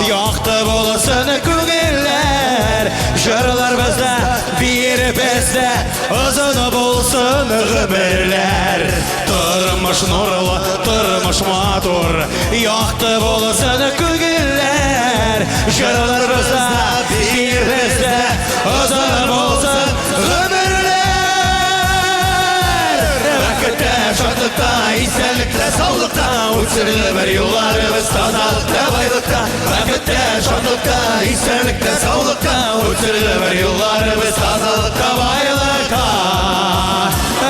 якты булсын күңелләр. Җырлар бездә, биер бездә, озын булсын гомерләр. Тормыш нурлы, тормыш матур, якты булсын күңелләр. Җырлар бездә, биер бездә, озын булсын гомерләр. Бәхеттә, шатлыкта, исәнлектә, саулыкта Үтсен гомер елларыбыз тазалыкта, байлыкта. Бәхеттә, шатлыкта, исәнлектә, саулыкта Үтсен гомер елларыбыз тазалыкта, байлыкта.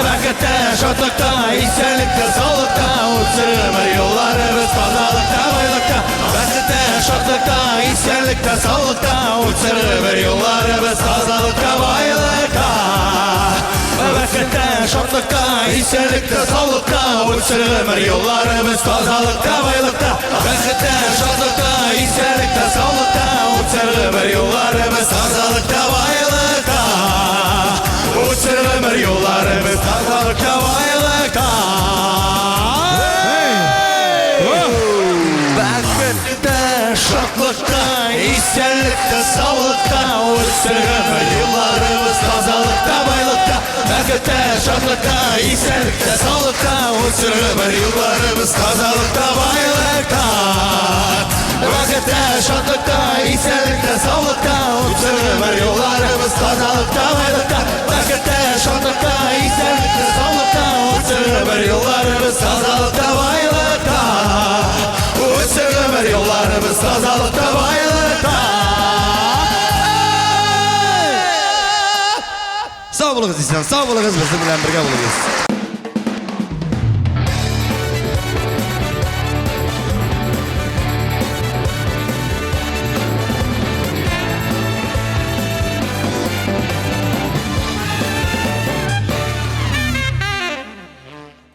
Бәхеттә, шатлыкта, исәнлектә, саулыкта Үтсен гомер елларыбыз тазалыкта, байлыкта. Бәхеттә, шатлыкта, исәнлектә, саулыкта Үтсен гомер елларыбыз тазалыкта, байлыкта. Бәхеттә, шатлыкта, исәнлектә, саулыкта Үтсен гомер елларыбыз тазалыкта, байлыкта. Бәхеттә, шатлыкта, исәнлектә, саулыкта Үтсен гомер елларыбыз тазалыкта, байлыкта. Үтсен гомер елларыбыз тазалыкта, байлыкта. Бәхеттә, шатлыкта, исәнлектә, саулыкта Үтсен гомер елларыбыз тазалыкта, байлыкта. Бәхеттә, шатлыкта, исәнлектә, саулыкта Үтсен гомер елларыбыз тазалыкта, байлыкта. Бәхеттә, шатлыкта, исәнлектә, саулыкта Үтсен гомер елларыбыз тазалыкта, байлыкта. Бәхеттә, шатлыкта, исәнлектә, саулыкта Үтсен гомер елларыбыз тазалыкта, байлыкта. Үтсен гомер елларыбыз тазалыкта, байлыкта. Сау булыгыз, исән, сау булыгыз, безнең белән бергә булыгыз.